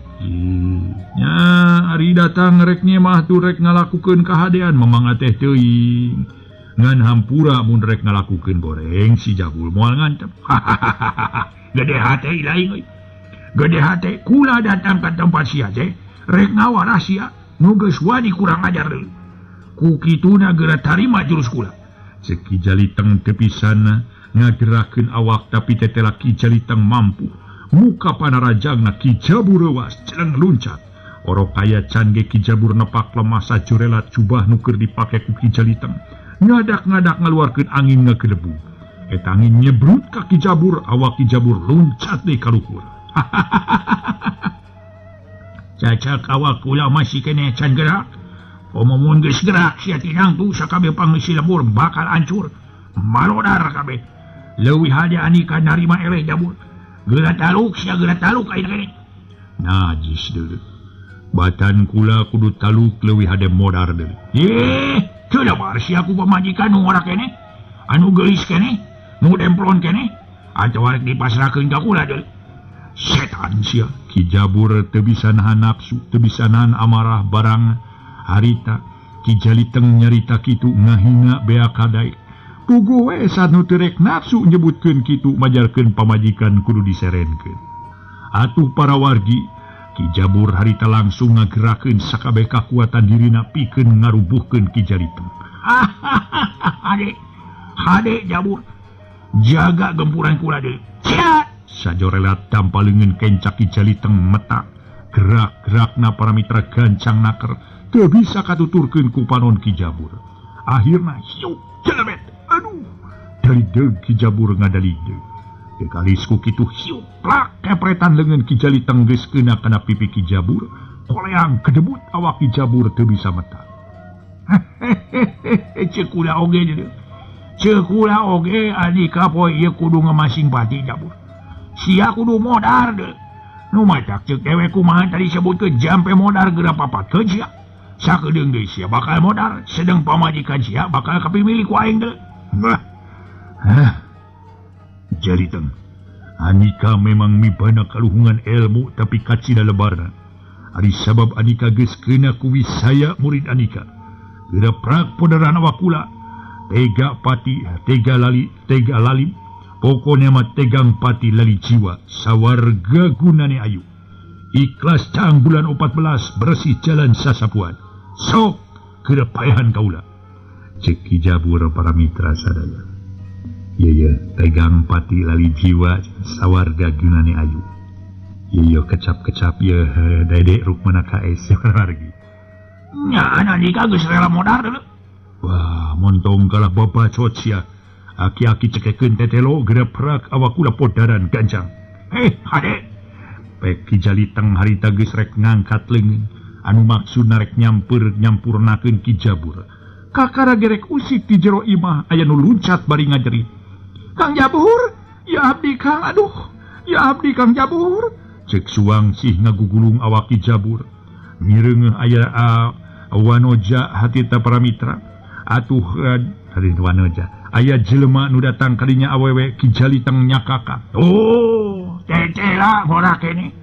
Nya ari datang rek nyemah tu rek ngalakukeun kahadean memang teh teuing. Ngan hampura mun rek ngalakukeun goreng si Jabul moal ngantep. Gede hate lain euy. Gede hate kula datang ka tempat sia teh rek ngawarah sia nu geus wani kurang ajar deui. Ku kituna geura tarima jurus kula. Ceuk Ki Jaliteng teu pisan ngagerakeun awak tapi tetela Ki Jaliteng mampu. Muka panarajangna Ki Jabur reuas celeng luncat. Orok aya can ge Ki Jabur nepak lemah sajurelat jubah nu keur dipake ku Ki Jaliteng. Ngadak-ngadak ngaluarkeun angin ngagelebu. Eta angin nyebrut ka Ki Jabur, awak Ki Jabur luncat deui ka luhur. Cacak awak kula masih keneh can gerak. Komo mun geus gerak sia tinangtu sakabeh pangeusi lembur bakal hancur. Malodar kabeh. Leuwih hade Andika narima eleh Jabur. Geura taluk sia geura taluk ayeuna keneh. Najis deui. Batan kula kudu taluk leuwih hade modar deui. Yeh, teu lebar sia ku pamajikan nu ngora keneh. Anu geulis keneh, nu demplon keneh, atawa rek dipasrahkeun ka kula deui. Setan sia. Ki Jabur teu bisa nahan nafsu, teu bisa nahan amarah barang harita. Ki Jaliteng nyarita kitu ngahina bea kadaek. Puguh we sanu teu rek nafsu nyebutkeun kitu majarkeun pamajikan kudu diserenkeun. Atuh para wargi, Ki Jabur harita langsung ngagerakeun sakabeh kakuatan dirina pikeun ngarubuhkeun Ki Jaliteng. Hade, hade Jabur, jaga gempuran kula deui. Cia! Sajorelat tanpa leungeun kencak Ki Jaliteng metak. Gerak-gerakna para mitra gancang naker teu bisa katuturkeun ku panon Ki Jabur. Akhirna hiup jelemet. Aduh, dalideug Ki Jabur ngadalideug. Dekalis ku kitu hiup plak kepretan leungeun Ki Jaliteng geus keuna kana pipi Ki Jabur. Koleang kedebut awak Ki Jabur teu bisa metak. Ceuk kula oge deui. Ceuk kula oge Andika poe ieu kudu ngemasing pati Jabur. Sia kudu modar deui. Nu matak ceuk dewe kumaha tadi sebutkeun jampe modar geura papatkeun sia. Sakedeung deui sia bakal modar, sedeng pamajikan sia bakal kapimilih ku aing deui. Bah. Hah. Jaliteng. Andika memang mibana kaluhungan ilmu tapi kacida lebarna. Ari sabab Andika geus keuna ku wisaya murid Andika. Geura prak podaran awak kula. Tega pati, tega lali, tega lalim. Pokoknya mah tegang pati lali jiwa. Sawarga gunane ayu. Ikhlas caang bulan 14 bersih jalan sasapuan. Sok geura paehan kaula. Ceuk Ki Jabur para mitra sadaya. Ye ye tegang pati lali jiwa sawarga gunane ayu. Ye ye kecap-kecap ye Dede Rukmana KS wargi. Nya Andika geus rela modar deui. Wah, montong kalah babacot sia. Aki-aki cekekeun tetelo geura prak awak kula podaran gancang. Hade. Pek Ki Jaliteng harita geus rek ngangkat leungeun. Anu maksudna rek nyampur nyampurnakeun Ki Jabur. Kakara gerek usik di jero imah aya nu luncat bari ngajerit. Kang Jabur, ya abdi Kang, aduh, ya abdi Kang Jabur. Cek suang sih ngagugulung awak Ki Jabur. Mireungeuh aya wanoja hatita para mitra. Atuh hari wanoja. Aya jelema nu datang kalinya awewe Ki Jaliteng nyakaka. Oh, tetela ngora keneh.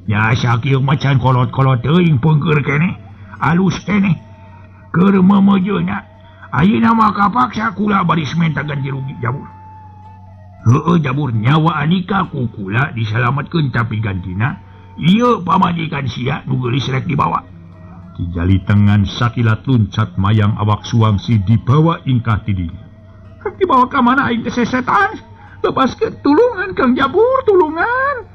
Ya sakieu macan kolot-kolot teuing peungkeur keneh. Alus keneh. Keur memejeuna. Ayeuna mah kapaksa kula baris menta ganti rugi Jabur. Heueuh Jabur nyawa Andika ku kula disalametkeun tapi gantina Ieu pamajikan sia nu geulis rek dibawa. Ki Jali tengan sakilat luncat mayang awak Suangsi dibawa ingkah ti dinya. Rek dibawa ka mana aing teh sesetan? Lepaskeun tulungan Kang Jabur, tulungan.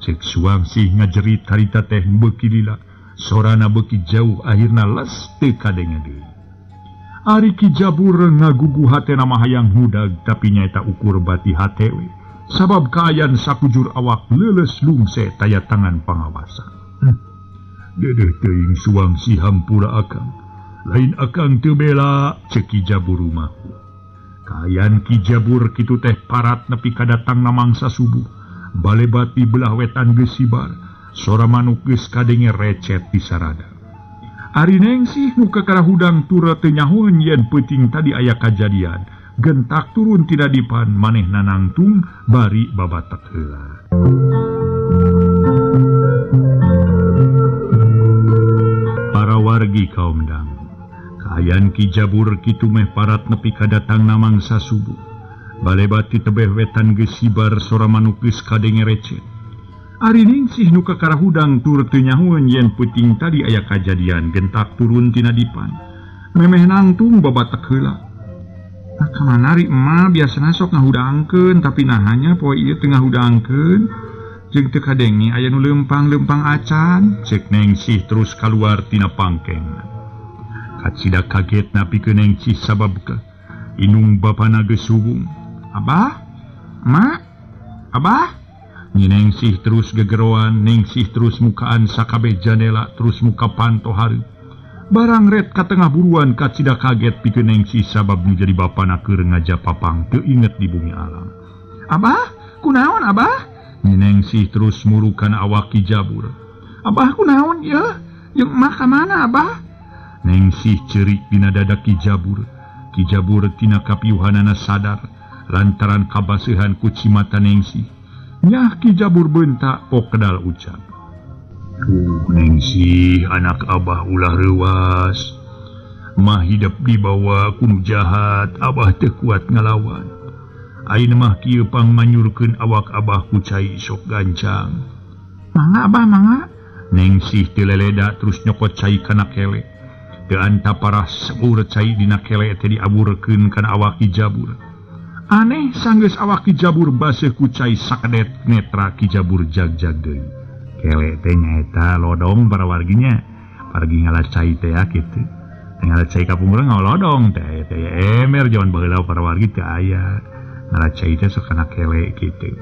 Cek Suangsi ngajerit harita teh beuki lila. Sorana beuki jauh akhirna les teu kadenge deui. Ari Ki Jabur ngagugu hatena mah hayang hudag tapi nyaeta ukur bati hate we. Sabab kaayan sakujur awak leuleus lungse taya tangan pangawasan. Dedeh teuing Suangsi hampura akang. Lain akang teu bela cek Ki Jabur rumah. Kaayaan Ki Jabur kitu teh parat nepi ka datangna mangsa subuh. Balebat di belah wetan geus sibar. Sora manuk geus kadenge recet di sarada. Ari Nengsih nu kakara hudang tura teu nyahoeun yen peuting tadi aya kajadian. Gentak turun tina dipan manehna nangtung bari babatek heula. Para wargi kaum dang. Kaayaan Ki Jabur kitu meh parat nepi ka datangna mangsa subuh. Balebat di tebeh wetan geus sibar sora manuk geus kadenge recet. Ari Ningsih nu kakara hudang tur teu nyahoeun yen peuting tadi aya kajadian gentak turun tina dipan. Memeh nangtung babatek heula. Nah kamana ri emak biasana sok ngahudangkeun tapi nahanya poe ieu teu ngahudangkeun. Jeung teu kadenge aya nu leumpang-leumpang acan. Cek Ningsih terus kaluar tina pangkengan. Kacida kagetna pikeun Ningsih sabab ka inung bapana geus hubung. Abah? Mak? Abah? Nyi Ningsih terus gegeroan, Ningsih terus mukaan sakabeh jandela, terus muka panto hareup. Barang ret ka tengah buruan kacida kaget pikeun Ningsih sabab nu jadi bapana keur ngajapapang teu inget di bumi alam. Abah, kunaon abah? Nyi Ningsih terus murukan awak Ki Jabur. Abah kunaon yeuh? Jeung emak ka mana abah? Ningsih ceurik dina dada Ki Jabur. Ki Jabur tina kapiuhanana sadar lantaran kabaseuhan ku cimata Ningsih. Nyah Ki Jabur bentak pok kedal ucap. Tuh Ningsih anak abah ulah reuwas. Mah hidep dibawa ku nu jahat, abah teu kuat ngalawan. Ayeuna mah kieu pangmanyurkeun awak abah ku cai sok gancang. Mangga abah mangga. Ningsih teu leleda terus nyokot cai kana kele. Teu anta parah seur cai dina kele teh diaburkeun kana awak Ki Jabur. Aneh sanggeus awak Ki Jabur baseuh ku cai sakedet netra Ki Jabur jag-jag deui. Kele teh nyaeta lodong para warginya. Pargi ngala cai teh ya kitu. Ngala cai kapungkur ngalodong teh teh ember jaman baheula para wargi teu aya. Ngala cai teh sok kana kele kitu.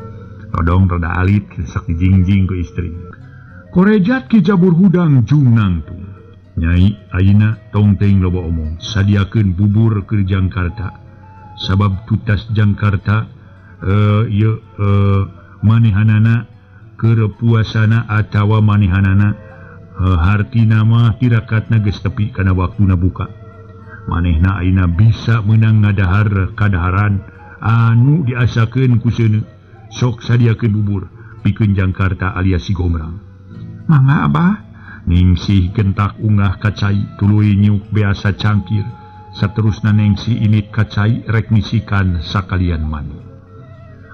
Lodong rada alit sok dijingjing ku istri. Korejat Ki Jabur hudang jung nangtung. Nyai ayeuna tong teuing loba omong, sadiakeun bubur keur Jangkarta. Sabab tutas Jangkarta ieu manehanana keur puasana atawa manehanana hartina mah tirakatna geus tepi kana waktuna buka. Manehna ayeuna bisa meunang ngadahar kadaharan anu diasakeun ku seuneu. Sok sadiakeun bubur pikeun Jangkarta alias si Gombrang. Mangga abah. Ningsih gentak ungah ka cai tuluy nyuk beasa cangkir. Saterusna Ningsih init ka cai rek misikan sakalian mani.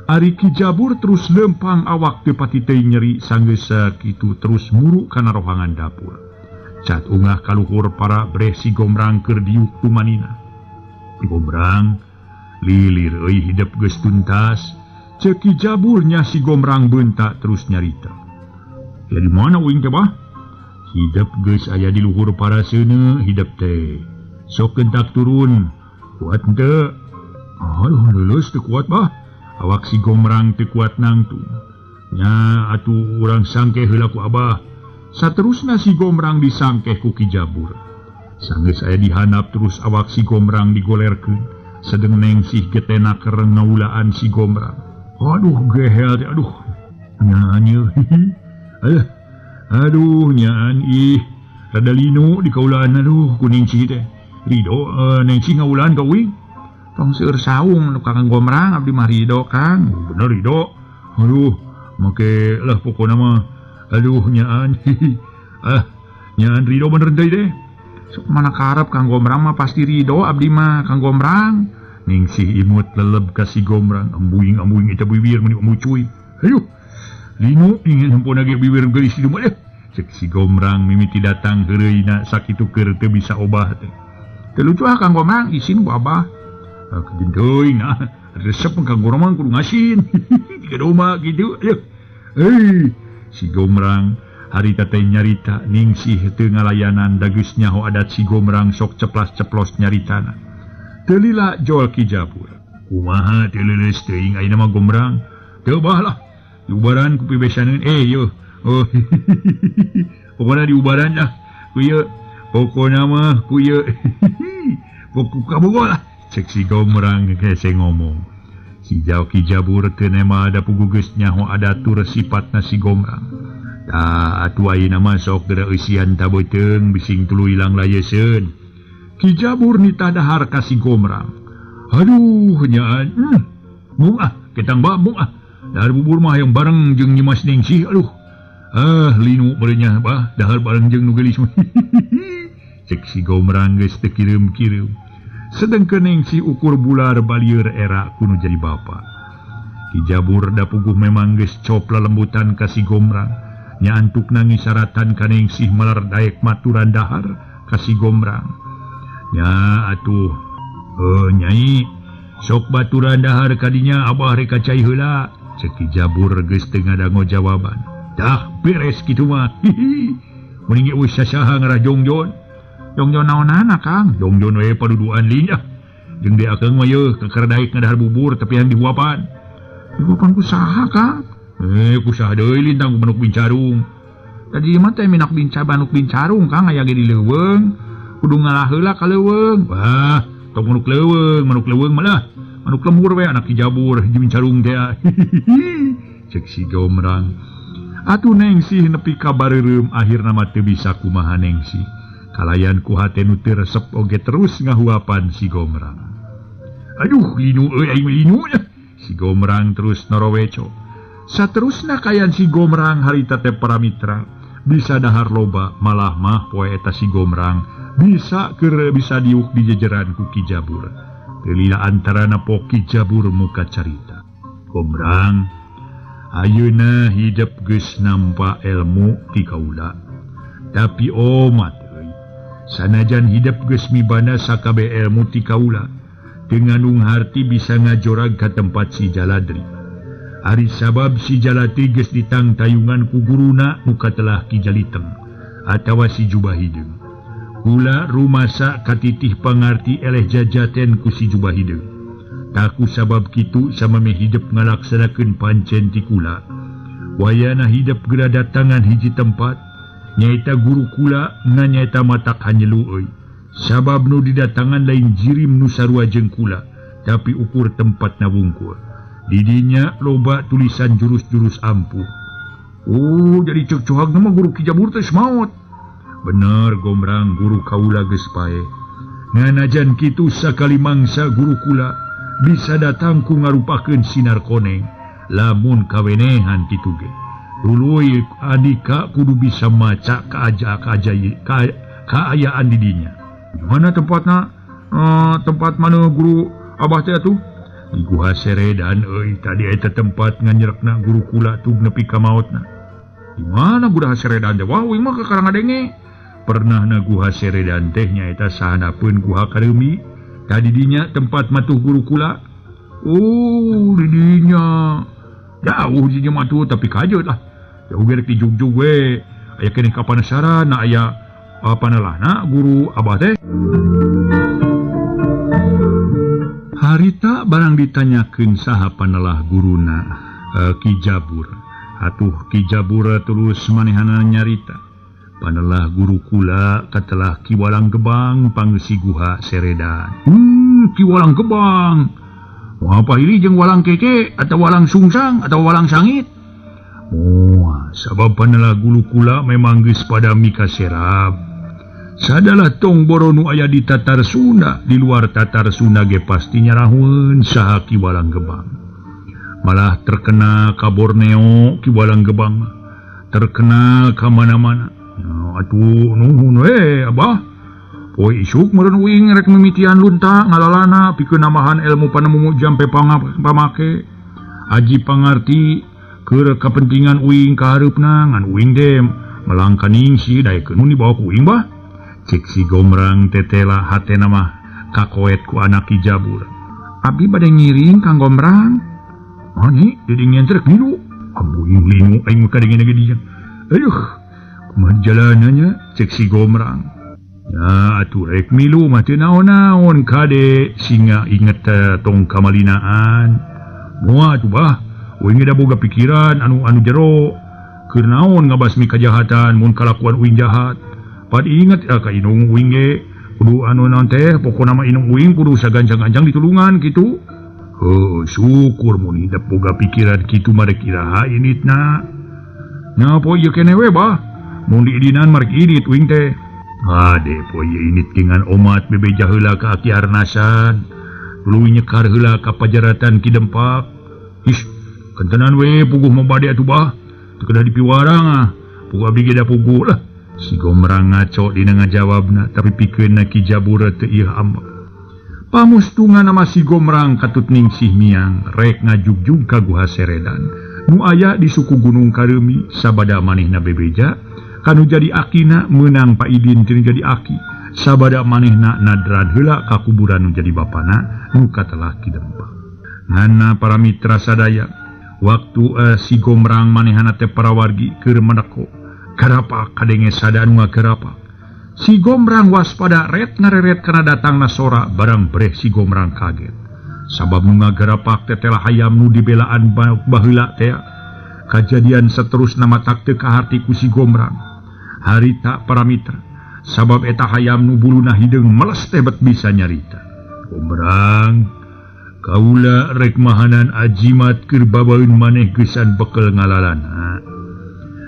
Ari Ki Jabur terus lempang awak teu pati teuing nyeri sanggeus sakitu terus muru kana rohangan dapur. Cat ungah kaluhur para breh si Gombrang keur diuk tumanina. Gombrang lilir euy hidep geus tuntas. Ceuk Ki Jabur nya si Gombrang bentak terus nyarita. Ya di mana uing teh bah? Hidep geus aya di luhur para seuneu hidep teh. Sok gentak turun. Kuat henteu? Aduh leuleus teu kuat bah. Awak si Gombrang teu kuat nangtung. Nya atuh urang sangkeh heula ku abah. Saterusna si Gombrang disangkeh ku Ki Jabur. Sanggeus aya dihandap terus awak si Gombrang digolerkeun. Sedeng Ningsih getena keur ngaulaan si Gombrang. Aduh gehel teh aduh. Nyaan ieu. Aduh. Aduh nyaan ih. Rada linu di kaulaan aduh ku Ningsih teh. Ridho Ningsih ngaulaan ka uing. Tong seueur saung nu Kang Gombrang abdi mah ridho Kang. Bener ridho. Aduh make lah pokona mah aduh nyaan. Ah nyaan ridho bener deui deh. Sok mana karep Kang Gombrang mah pasti ridho abdi mah Kang Gombrang. Ningsih imut leleb ka si Gombrang, ambuing-ambuing eta bibir meuni amucuy. Aduh. Linu ingin hempona ge bibir geulis di mah cek si Gomrang mimiti datang heureuyna sakitu keur teu bisa obah teh. Teu lucu ah Kang Gomrang isin ku abah. Kajen teuing nah resep Kang Gomrang kudu ngasin. Tiga domba gitu. Heuh si Gomrang harita teh nyarita Ningsih teu ngalayanan da geus nyaho adat si Gomrang sok ceplas-ceplos nyaritana. Teu lila jol Ki Jabur. Kumaha teu leuleus teuing ayeuna mah Gomrang. Teu bah lah. Diubaran ku pibesaneun yo. Oh pokona diubaran lah ku ieu. Pokona mah ku ieu. Pokok kabogo lah cek si Gomrang hese ngomong. Si Ki Jabur teu nema da puguh geus nyaho adat tur sipatna si Gomrang. Tah atuh ayeuna mah sok geura eusian ta beuteung bising tuluy ilang layeseun. Ki Jabur nitah dahar ka si Gomrang. Aduh nyaan. Mung ah ketang ba mung ah. Dahar bubur mah yang bareng jeung Nyimas Ningsih aduh. Ah linu meureun bah dahar bareng jeung nu geulis mah. Cek si Gomrang geus teu kireum-kireum. Sedengkeun Ningsih ukur bular balieur era kudu jadi bapa. Ki Jabur da puguh memang geus cop lalembutan ka si Gomrang. Nya antukna ngisaratan ka Ningsih malar daek maturan dahar ka si Gomrang. Nya atuh nyai sok baturan dahar kadinya abah rek ka cai heula. Cek Ki Jabur geus teu ngadango jawaban. Dah beres kitu mah. Mending ge eueuh sasaha ngarah jongjon. Jongjon naonana Kang? Jongjon we paduduan linya. Jeung deui akang mah yeuh kakara daek ngadahar bubur tapi yang dihuapan. Dihuapan ku saha Kang? Ku saha deui lintang ku manuk bincarung. Tadi mah teh minak binca manuk bincarung Kang aya ge di leuweung. Kudu ngalah heula ka leuweung. Wah, tong manuk leuweung malah. Manuk lembur we anak Ki Jabur hiji bincarung teh. Cek si Gomrang. Atuh Ningsih nepi ka bareureum akhirna mah teu bisa kumaha Ningsih. Kalayan ku hate nu teu resep oge terus ngahuapan si Gomrang. Aduh linu euy aing linu nya. Si Gomrang terus noroweco. Saterusna kayan si Gomrang harita teh para mitra bisa dahar loba malah mah poe eta si Gomrang bisa keur bisa diuk di jejeran ku Ki Jabur. Teu lila antarana po Ki Jabur muka carita. Gomrang ayeuna hidep geus nampa ilmu ti kaula. Tapi omat euy sanajan hidep geus mibanda sakabeh ilmu ti kaula teu ngandung harti bisa ngajorag ka tempat si Jaladri. Ari sabab si Jaladri geus ditangtayungan ku guruna nu katelah Ki Jaliteng atawa si Jubah Hideung. Kula rumasa katitih pangarti eleh jajaten ku si Jubah Hideung. Taku sabab kitu samame hidep ngalaksanakeun pancen ti kula. Wayana hidep geura datangan hiji tempat nyaeta guru kula ngan nyaeta matak hanyelu euy. Sabab nu didatangan lain jirim nu sarua jeung kula, tapi ukur tempatna wungkul. Didinya loba tulisan jurus-jurus ampuh. Oh, jadi cek cohagna mah guru Ki Jabur teh maot. Bener Gomrang guru kaula geus paeh. Nganajan kitu sakali mangsa guru kula bisa datang ku ngarupakeun sinar koneng lamun kawenehan kitu ge. Tuluy adika kudu bisa maca kaayaan didinya. Mana tempatna? Tempat mana guru abah teh atuh? Di Guha Seredan euy tadi eta tempat nganyerekna guru kula tuh nepi ka maotna. Di mana Guha Seredan teh? Wah, uing mah kakara ngadenge. Pernahna Guha Seredan teh nyaeta sahanapeun Guha Kareumi. Tadi dinya tempat matuh guru kula. Oh, di dinya. Jauh dinya matuh tapi kajeut lah. Jauh ge rek dijugjug we. Aya keneh ka panasaran, na aya panelahna guru abah teh. Harita barang ditanyakeun saha panelah guruna Ki Jabur. Atuh Ki Jabur terus manehana nyarita. Panelah guru kula katelah Ki Walang Gebang pangeusi Guha Seredan. Ki Walang Gebang. Wah, apa ini jeung walang keke atau walang sungsang atau walang sangit? Wah, sabab panelah guru kula memang geus pada mika serab. Sadalah tong boro nu aya di Tatar Sunda, di luar Tatar Sunda ge pasti nyarahueun saha Ki Walang Gebang. Malah terkena ka Borneo Ki Walang Gebang, terkenal ka mana-mana. Atuh nuhun we abah. Poe isuk meureun uing rek mimitian lunta ngalalana pikeun nambahan ilmu panemu jampe pamake. Aji pangarti Keur kapentingan uing ka hareupna ngan uing teh melangka ningsih daekeun nu dibawa ku uing bah. Cek si Gombrang tetela hatena mah kakoet ku anak Ki Jabur. Abdi bade ngiring Kang Gombrang. Oh nyi, di dingin trek ngilu. Abuing lingu aing mah kadengena ge dia. Aduh, kumaha jalanannya cek si Gombrang. Ya atuh rek milu mah teu naon-naon kade singa inget tong kamalinaan. Moal atuh bah, uing da boga pikiran anu anu jero. Keur naon ngabasmi kajahatan mun kalakuan uing jahat. Pad inget ka indung uing ge kudu anu naon teh pokona mah indung uing kudu saganjang-ganjang ditulungan kitu. Heuh, syukur mun hidep boga pikiran kitu mah rek iraha initna. Nya poe ieu keneh we bah. Mun diidinan mah rek idit uing teh. Ade poe ieu init dengan omat bebeja heula ka Aki Arnasan. Tuluy nyekar heula ka pajaratan Ki Dempak. Ih, kentenan we puguh mah bade atuh bah. Teu kedah dipiwarang ah. Puguh abdi ge da puguh lah. Si Gombrang ngaco dina ngajawabna tapi pikeunna Ki Jabur teu ieu ambek. Pamustungan nama si Gombrang katut ningsih miang rek ngajugjug ka Guha Seredan. Nu aya di suku Gunung Kareumi sabada manehna bebeja kanu jadi akina meunang paidin teu jadi aki. Sabada manehna nadran heula ka kuburan nu jadi bapana nu katelah Ki Dempak. Nganna para mitra sadaya waktu si Gombrang manehna teh parawargi keur meneko karapak kadenge sada nu ngagerapak. Si Gombrang waspada ret ngareret kana datangna sora barang breh si Gombrang kaget. Sabab nu ngagerapak teh telah hayam nu dibelaan baheula teh. Kajadian seterusna matak teu kaharti ku si Gombrang. Harita para mitra, sabab eta hayam nu buluna hideung meles teh bet bisa nyarita. Gombrang, kaula rek mahanan ajimat keur babaeun maneh geusan bekel ngalalana.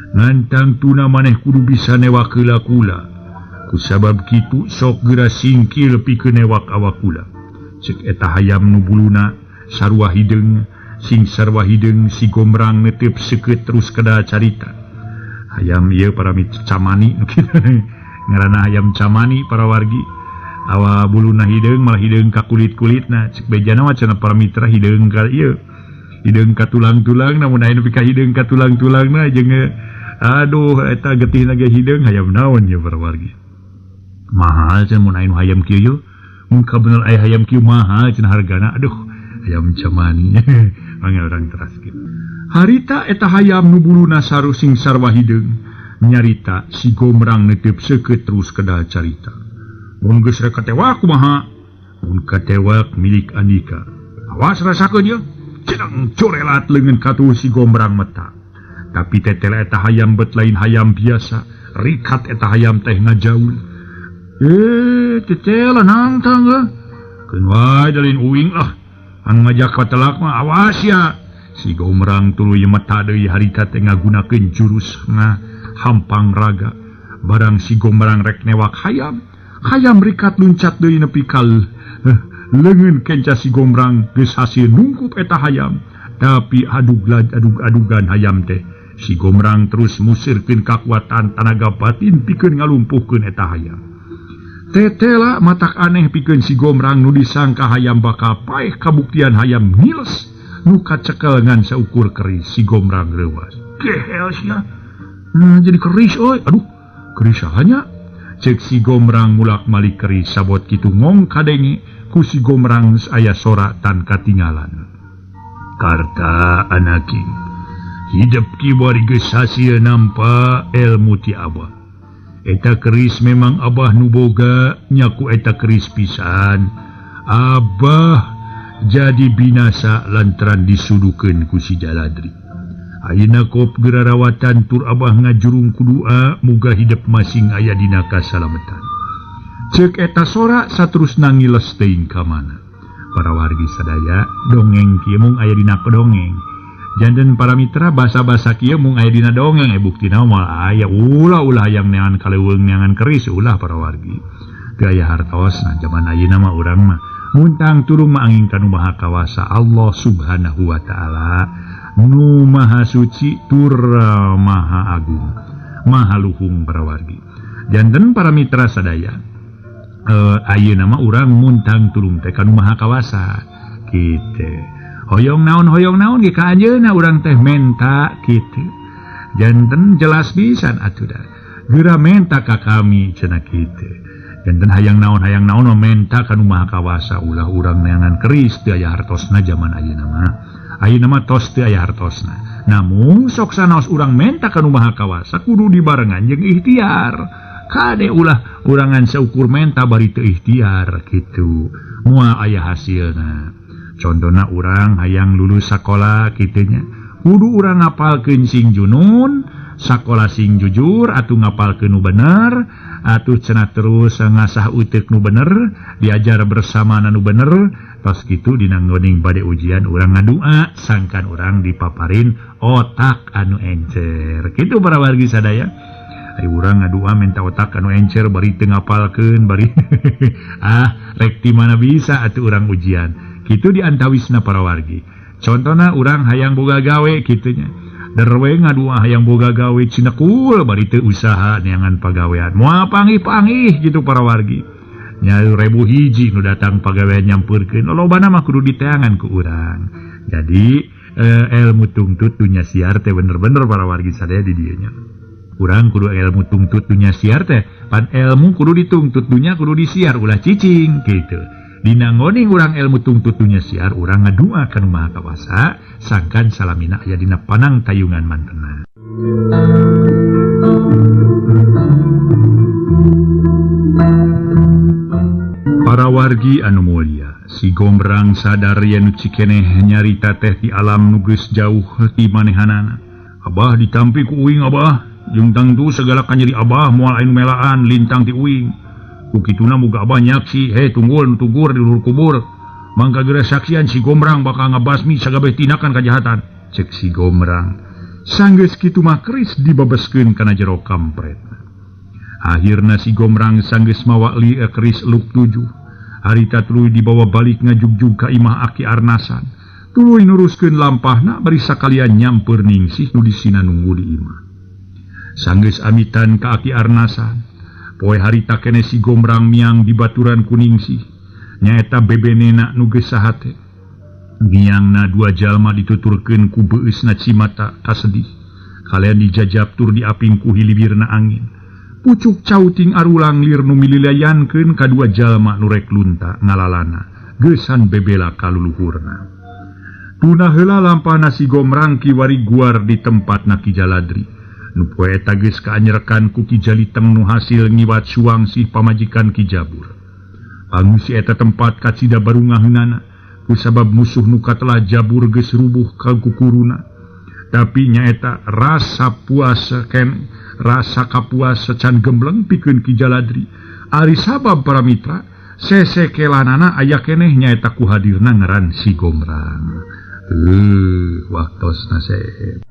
Ngantang tuna maneh kudu bisa newak heula kula. Kusabab kitu sok geura singkil pikeun newak awak kula. Cek eta hayam nu buluna sarua hideung, sing sarua hideung si Gombrang netep seukeut terus kada carita. Hayam ieu para camani ngaranna hayam camani para wargi. Awa buluna hideung malah hideung ka kulit-kulitna. Cek bejana mah cenah para mitra hideung ka ieu. Hideung ka tulang-tulang namun aya nu pika hideung ka tulang-tulangna jeung aduh eta getihna ge hideung hayam naon ieu para wargi. Mahal cenah mun aya nu hayam kieu yeuh. Mun kabener aya hayam kieu mahal cenah hargana. Aduh, hayam camani. Mangga urang teraskeun. Harita eta hayam nu buluna saru sing sarwa hideung nyarita si Gombrang netep seukeut terus kedal carita. Mun geus rek katewak kumaha? Mun katewak milik andika. Awas rasakeun yeuh. Cenang corelat leungeun katuh si Gombrang meta. Tapi tetela eta hayam bet lain hayam biasa. Rikat eta hayam teh ngajaul. Tetela nangtang lah. Keun wae dalin uing lah. Anu ngajak katelak mah awas ya. Si Gombrang tuluy meta deui harita teh ngagunakeun jurus ngahampang raga. Barang si Gombrang rek newak hayam, hayam rikat luncat deui nepi ka leungeun kenca si Gombrang geus hasil nungkup eta hayam. Tapi adug-adugan hayam teh si Gombrang terus musirkeun kakuatan tanaga batin pikeun ngalumpuhkeun eta hayam. Tetela matak aneh pikeun si Gombrang nu disangka hayam bakal paeh kabuktian hayam ngiles nu kacekel ngan saukur keris si Gombrang reuas. Gehel sia. Nah, jadi keris euy. Aduh, keris sahanya? Cek si Gombrang mulak-malik keris sabot kitu ngong kadenge ku si Gombrang aya sora tan katingalan. Karta anaki hidup ki bari geus hasil nampa ilmu ti abah. Eta keris memang abah nu boga nyaku eta keris pisan. Abah jadi binasa lantaran disudukeun ku si Jaladri. Ayeuna kop gerarawatan tur abah ngajurung ku doa muga hidup masing aya dina kasalametan. Ceuk eta sora saterusna ngiles teuing ka mana. Para wargi sadaya dongeng kieu mung aya dina dongeng. Janten para mitra basa-basa kieu mung aya dina dongeng buktina moal aya ulah-ulah hayang neangan kaleuweung neangan keris ulah para wargi. Teu aya hartosna jaman ayeuna mah urang mah muntang turung mah angin ka nu Maha Kawasa Allah Subhanahu wa taala nu Maha Suci tur Maha Agung Maha Luhung para wargi. Janten para mitra sadaya ayeuna mah urang muntang turung teh ka nu Maha Kawasa kitu. Hoyong naon ge ka anjeunna urang teh menta kitu. Janten jelas pisan atuh da. Geura menta ka kami cenah kitu. Janten hayang naon menta ka Nu Maha Kawasa ulah urang neangan keris teu aya hartosna jaman ayeuna mah. Ayeuna mah tos teu aya hartosna. Namun sok sanaos urang menta ka Nu Maha Kawasa kudu dibarengan jeung ikhtiar. Kade ulah urangan seukur menta bari teu ikhtiar kitu. Moal aya hasilna. Contohna urang hayang lulus sakola kitu nya. Kudu urang ngapalkeun sing junun, sakola sing jujur atuh ngapalkeun nu bener, atuh cenah terus ngasah uteuk nu bener, diajar bersama nu bener, tos kitu dina ngeuning bade ujian urang ngadua sangkan urang dipaparin otak anu encer. Kitu para wargi sadaya. Ari urang ngadua minta otak anu encer bari teu ngapalkeun bari ah rek ti mana bisa atuh urang ujian. Kitu diantawisna para wargi. Contona urang hayang boga gawe kitu nya. Derwe ngadua hayang boga gawe cinekul bari teu usaha neangan pagawean. Moal panggih-panggih gitu para wargi. Nya ribu hiji nu datang pagawean nyampeurkeun lolobana mah kudu diteangan ku urang. Jadi ilmu tungtut dunya siar teh bener-bener para wargi sadaya di dieu nya. Urang kudu ilmu tungtut dunya siar teh, pan ilmu kudu ditungtut dunya kudu disiar ulah cicing gitu. Dina ngoning urang ilmu tungtut dunya siar urang ngadua ka Nu Maha Kawasa sangkan salamina aya dina panang tayungan mantena. Para wargi anu mulia, si Gombrang sadar yen nu cikeneh nyarita teh di alam nu geus jauh ti manehanana. Abah ditampi ku uing abah, jeung tangtu segala kanyeri abah moal anu melaan lintang ti uing. Ku kituna muga abah nyaksi, hei tunggul nu tugur di luhur kubur. Mangka geura saksian si Gombrang bakal ngabasmi sagabeh tindakan kajahatan. Cek si Gombrang. Sanggeus kitu mah keris dibabeskeun kana jero kampret. Akhirna si Gombrang sanggeus mawa keris luk 7. Harita tuluy dibawa balik ngajugjug ka imah Aki Arnasan. Tuluy nuruskeun lampahna bari sakalian nyamper Ningsih nu disina nunggu di imah. Sanggeus amitan ka Aki Arnasan. Poe harita keneh si Gombrang miang di baturan ku Ningsih. Nyaeta bebenena nu geus sahate. Miangna dua jalma dituturkeun ku beueusna cimata kasedih. Kalian dijajab tur diaping ku hilibirna angin. Pucuk cauting arulang lir nu mililayankeun kadua jalma nu rek lunta ngalalana. Geusan bebela kaluluhurna. Tuna heula lampahna si Gombrang kiwari guar di tempatna Ki Jaladri. Nu poe eta geus kaanyerekan ku Ki Jaliteng nu hasil ngiwat suwangsih pamajikan Ki Jabur. Pangsi eta tempat kacida barungaheunana ku sabab musuh nu katelah Jabur geus rubuh ka kukuruna. Tapi nyaeta rasa puas ken rasa kapuas can gembleng pikeun Ki Jaladri. Ari sabab para mitra sesekelanana aya keneh nyaeta ku hadirna ngaran si Gombrang. Waktosna seep.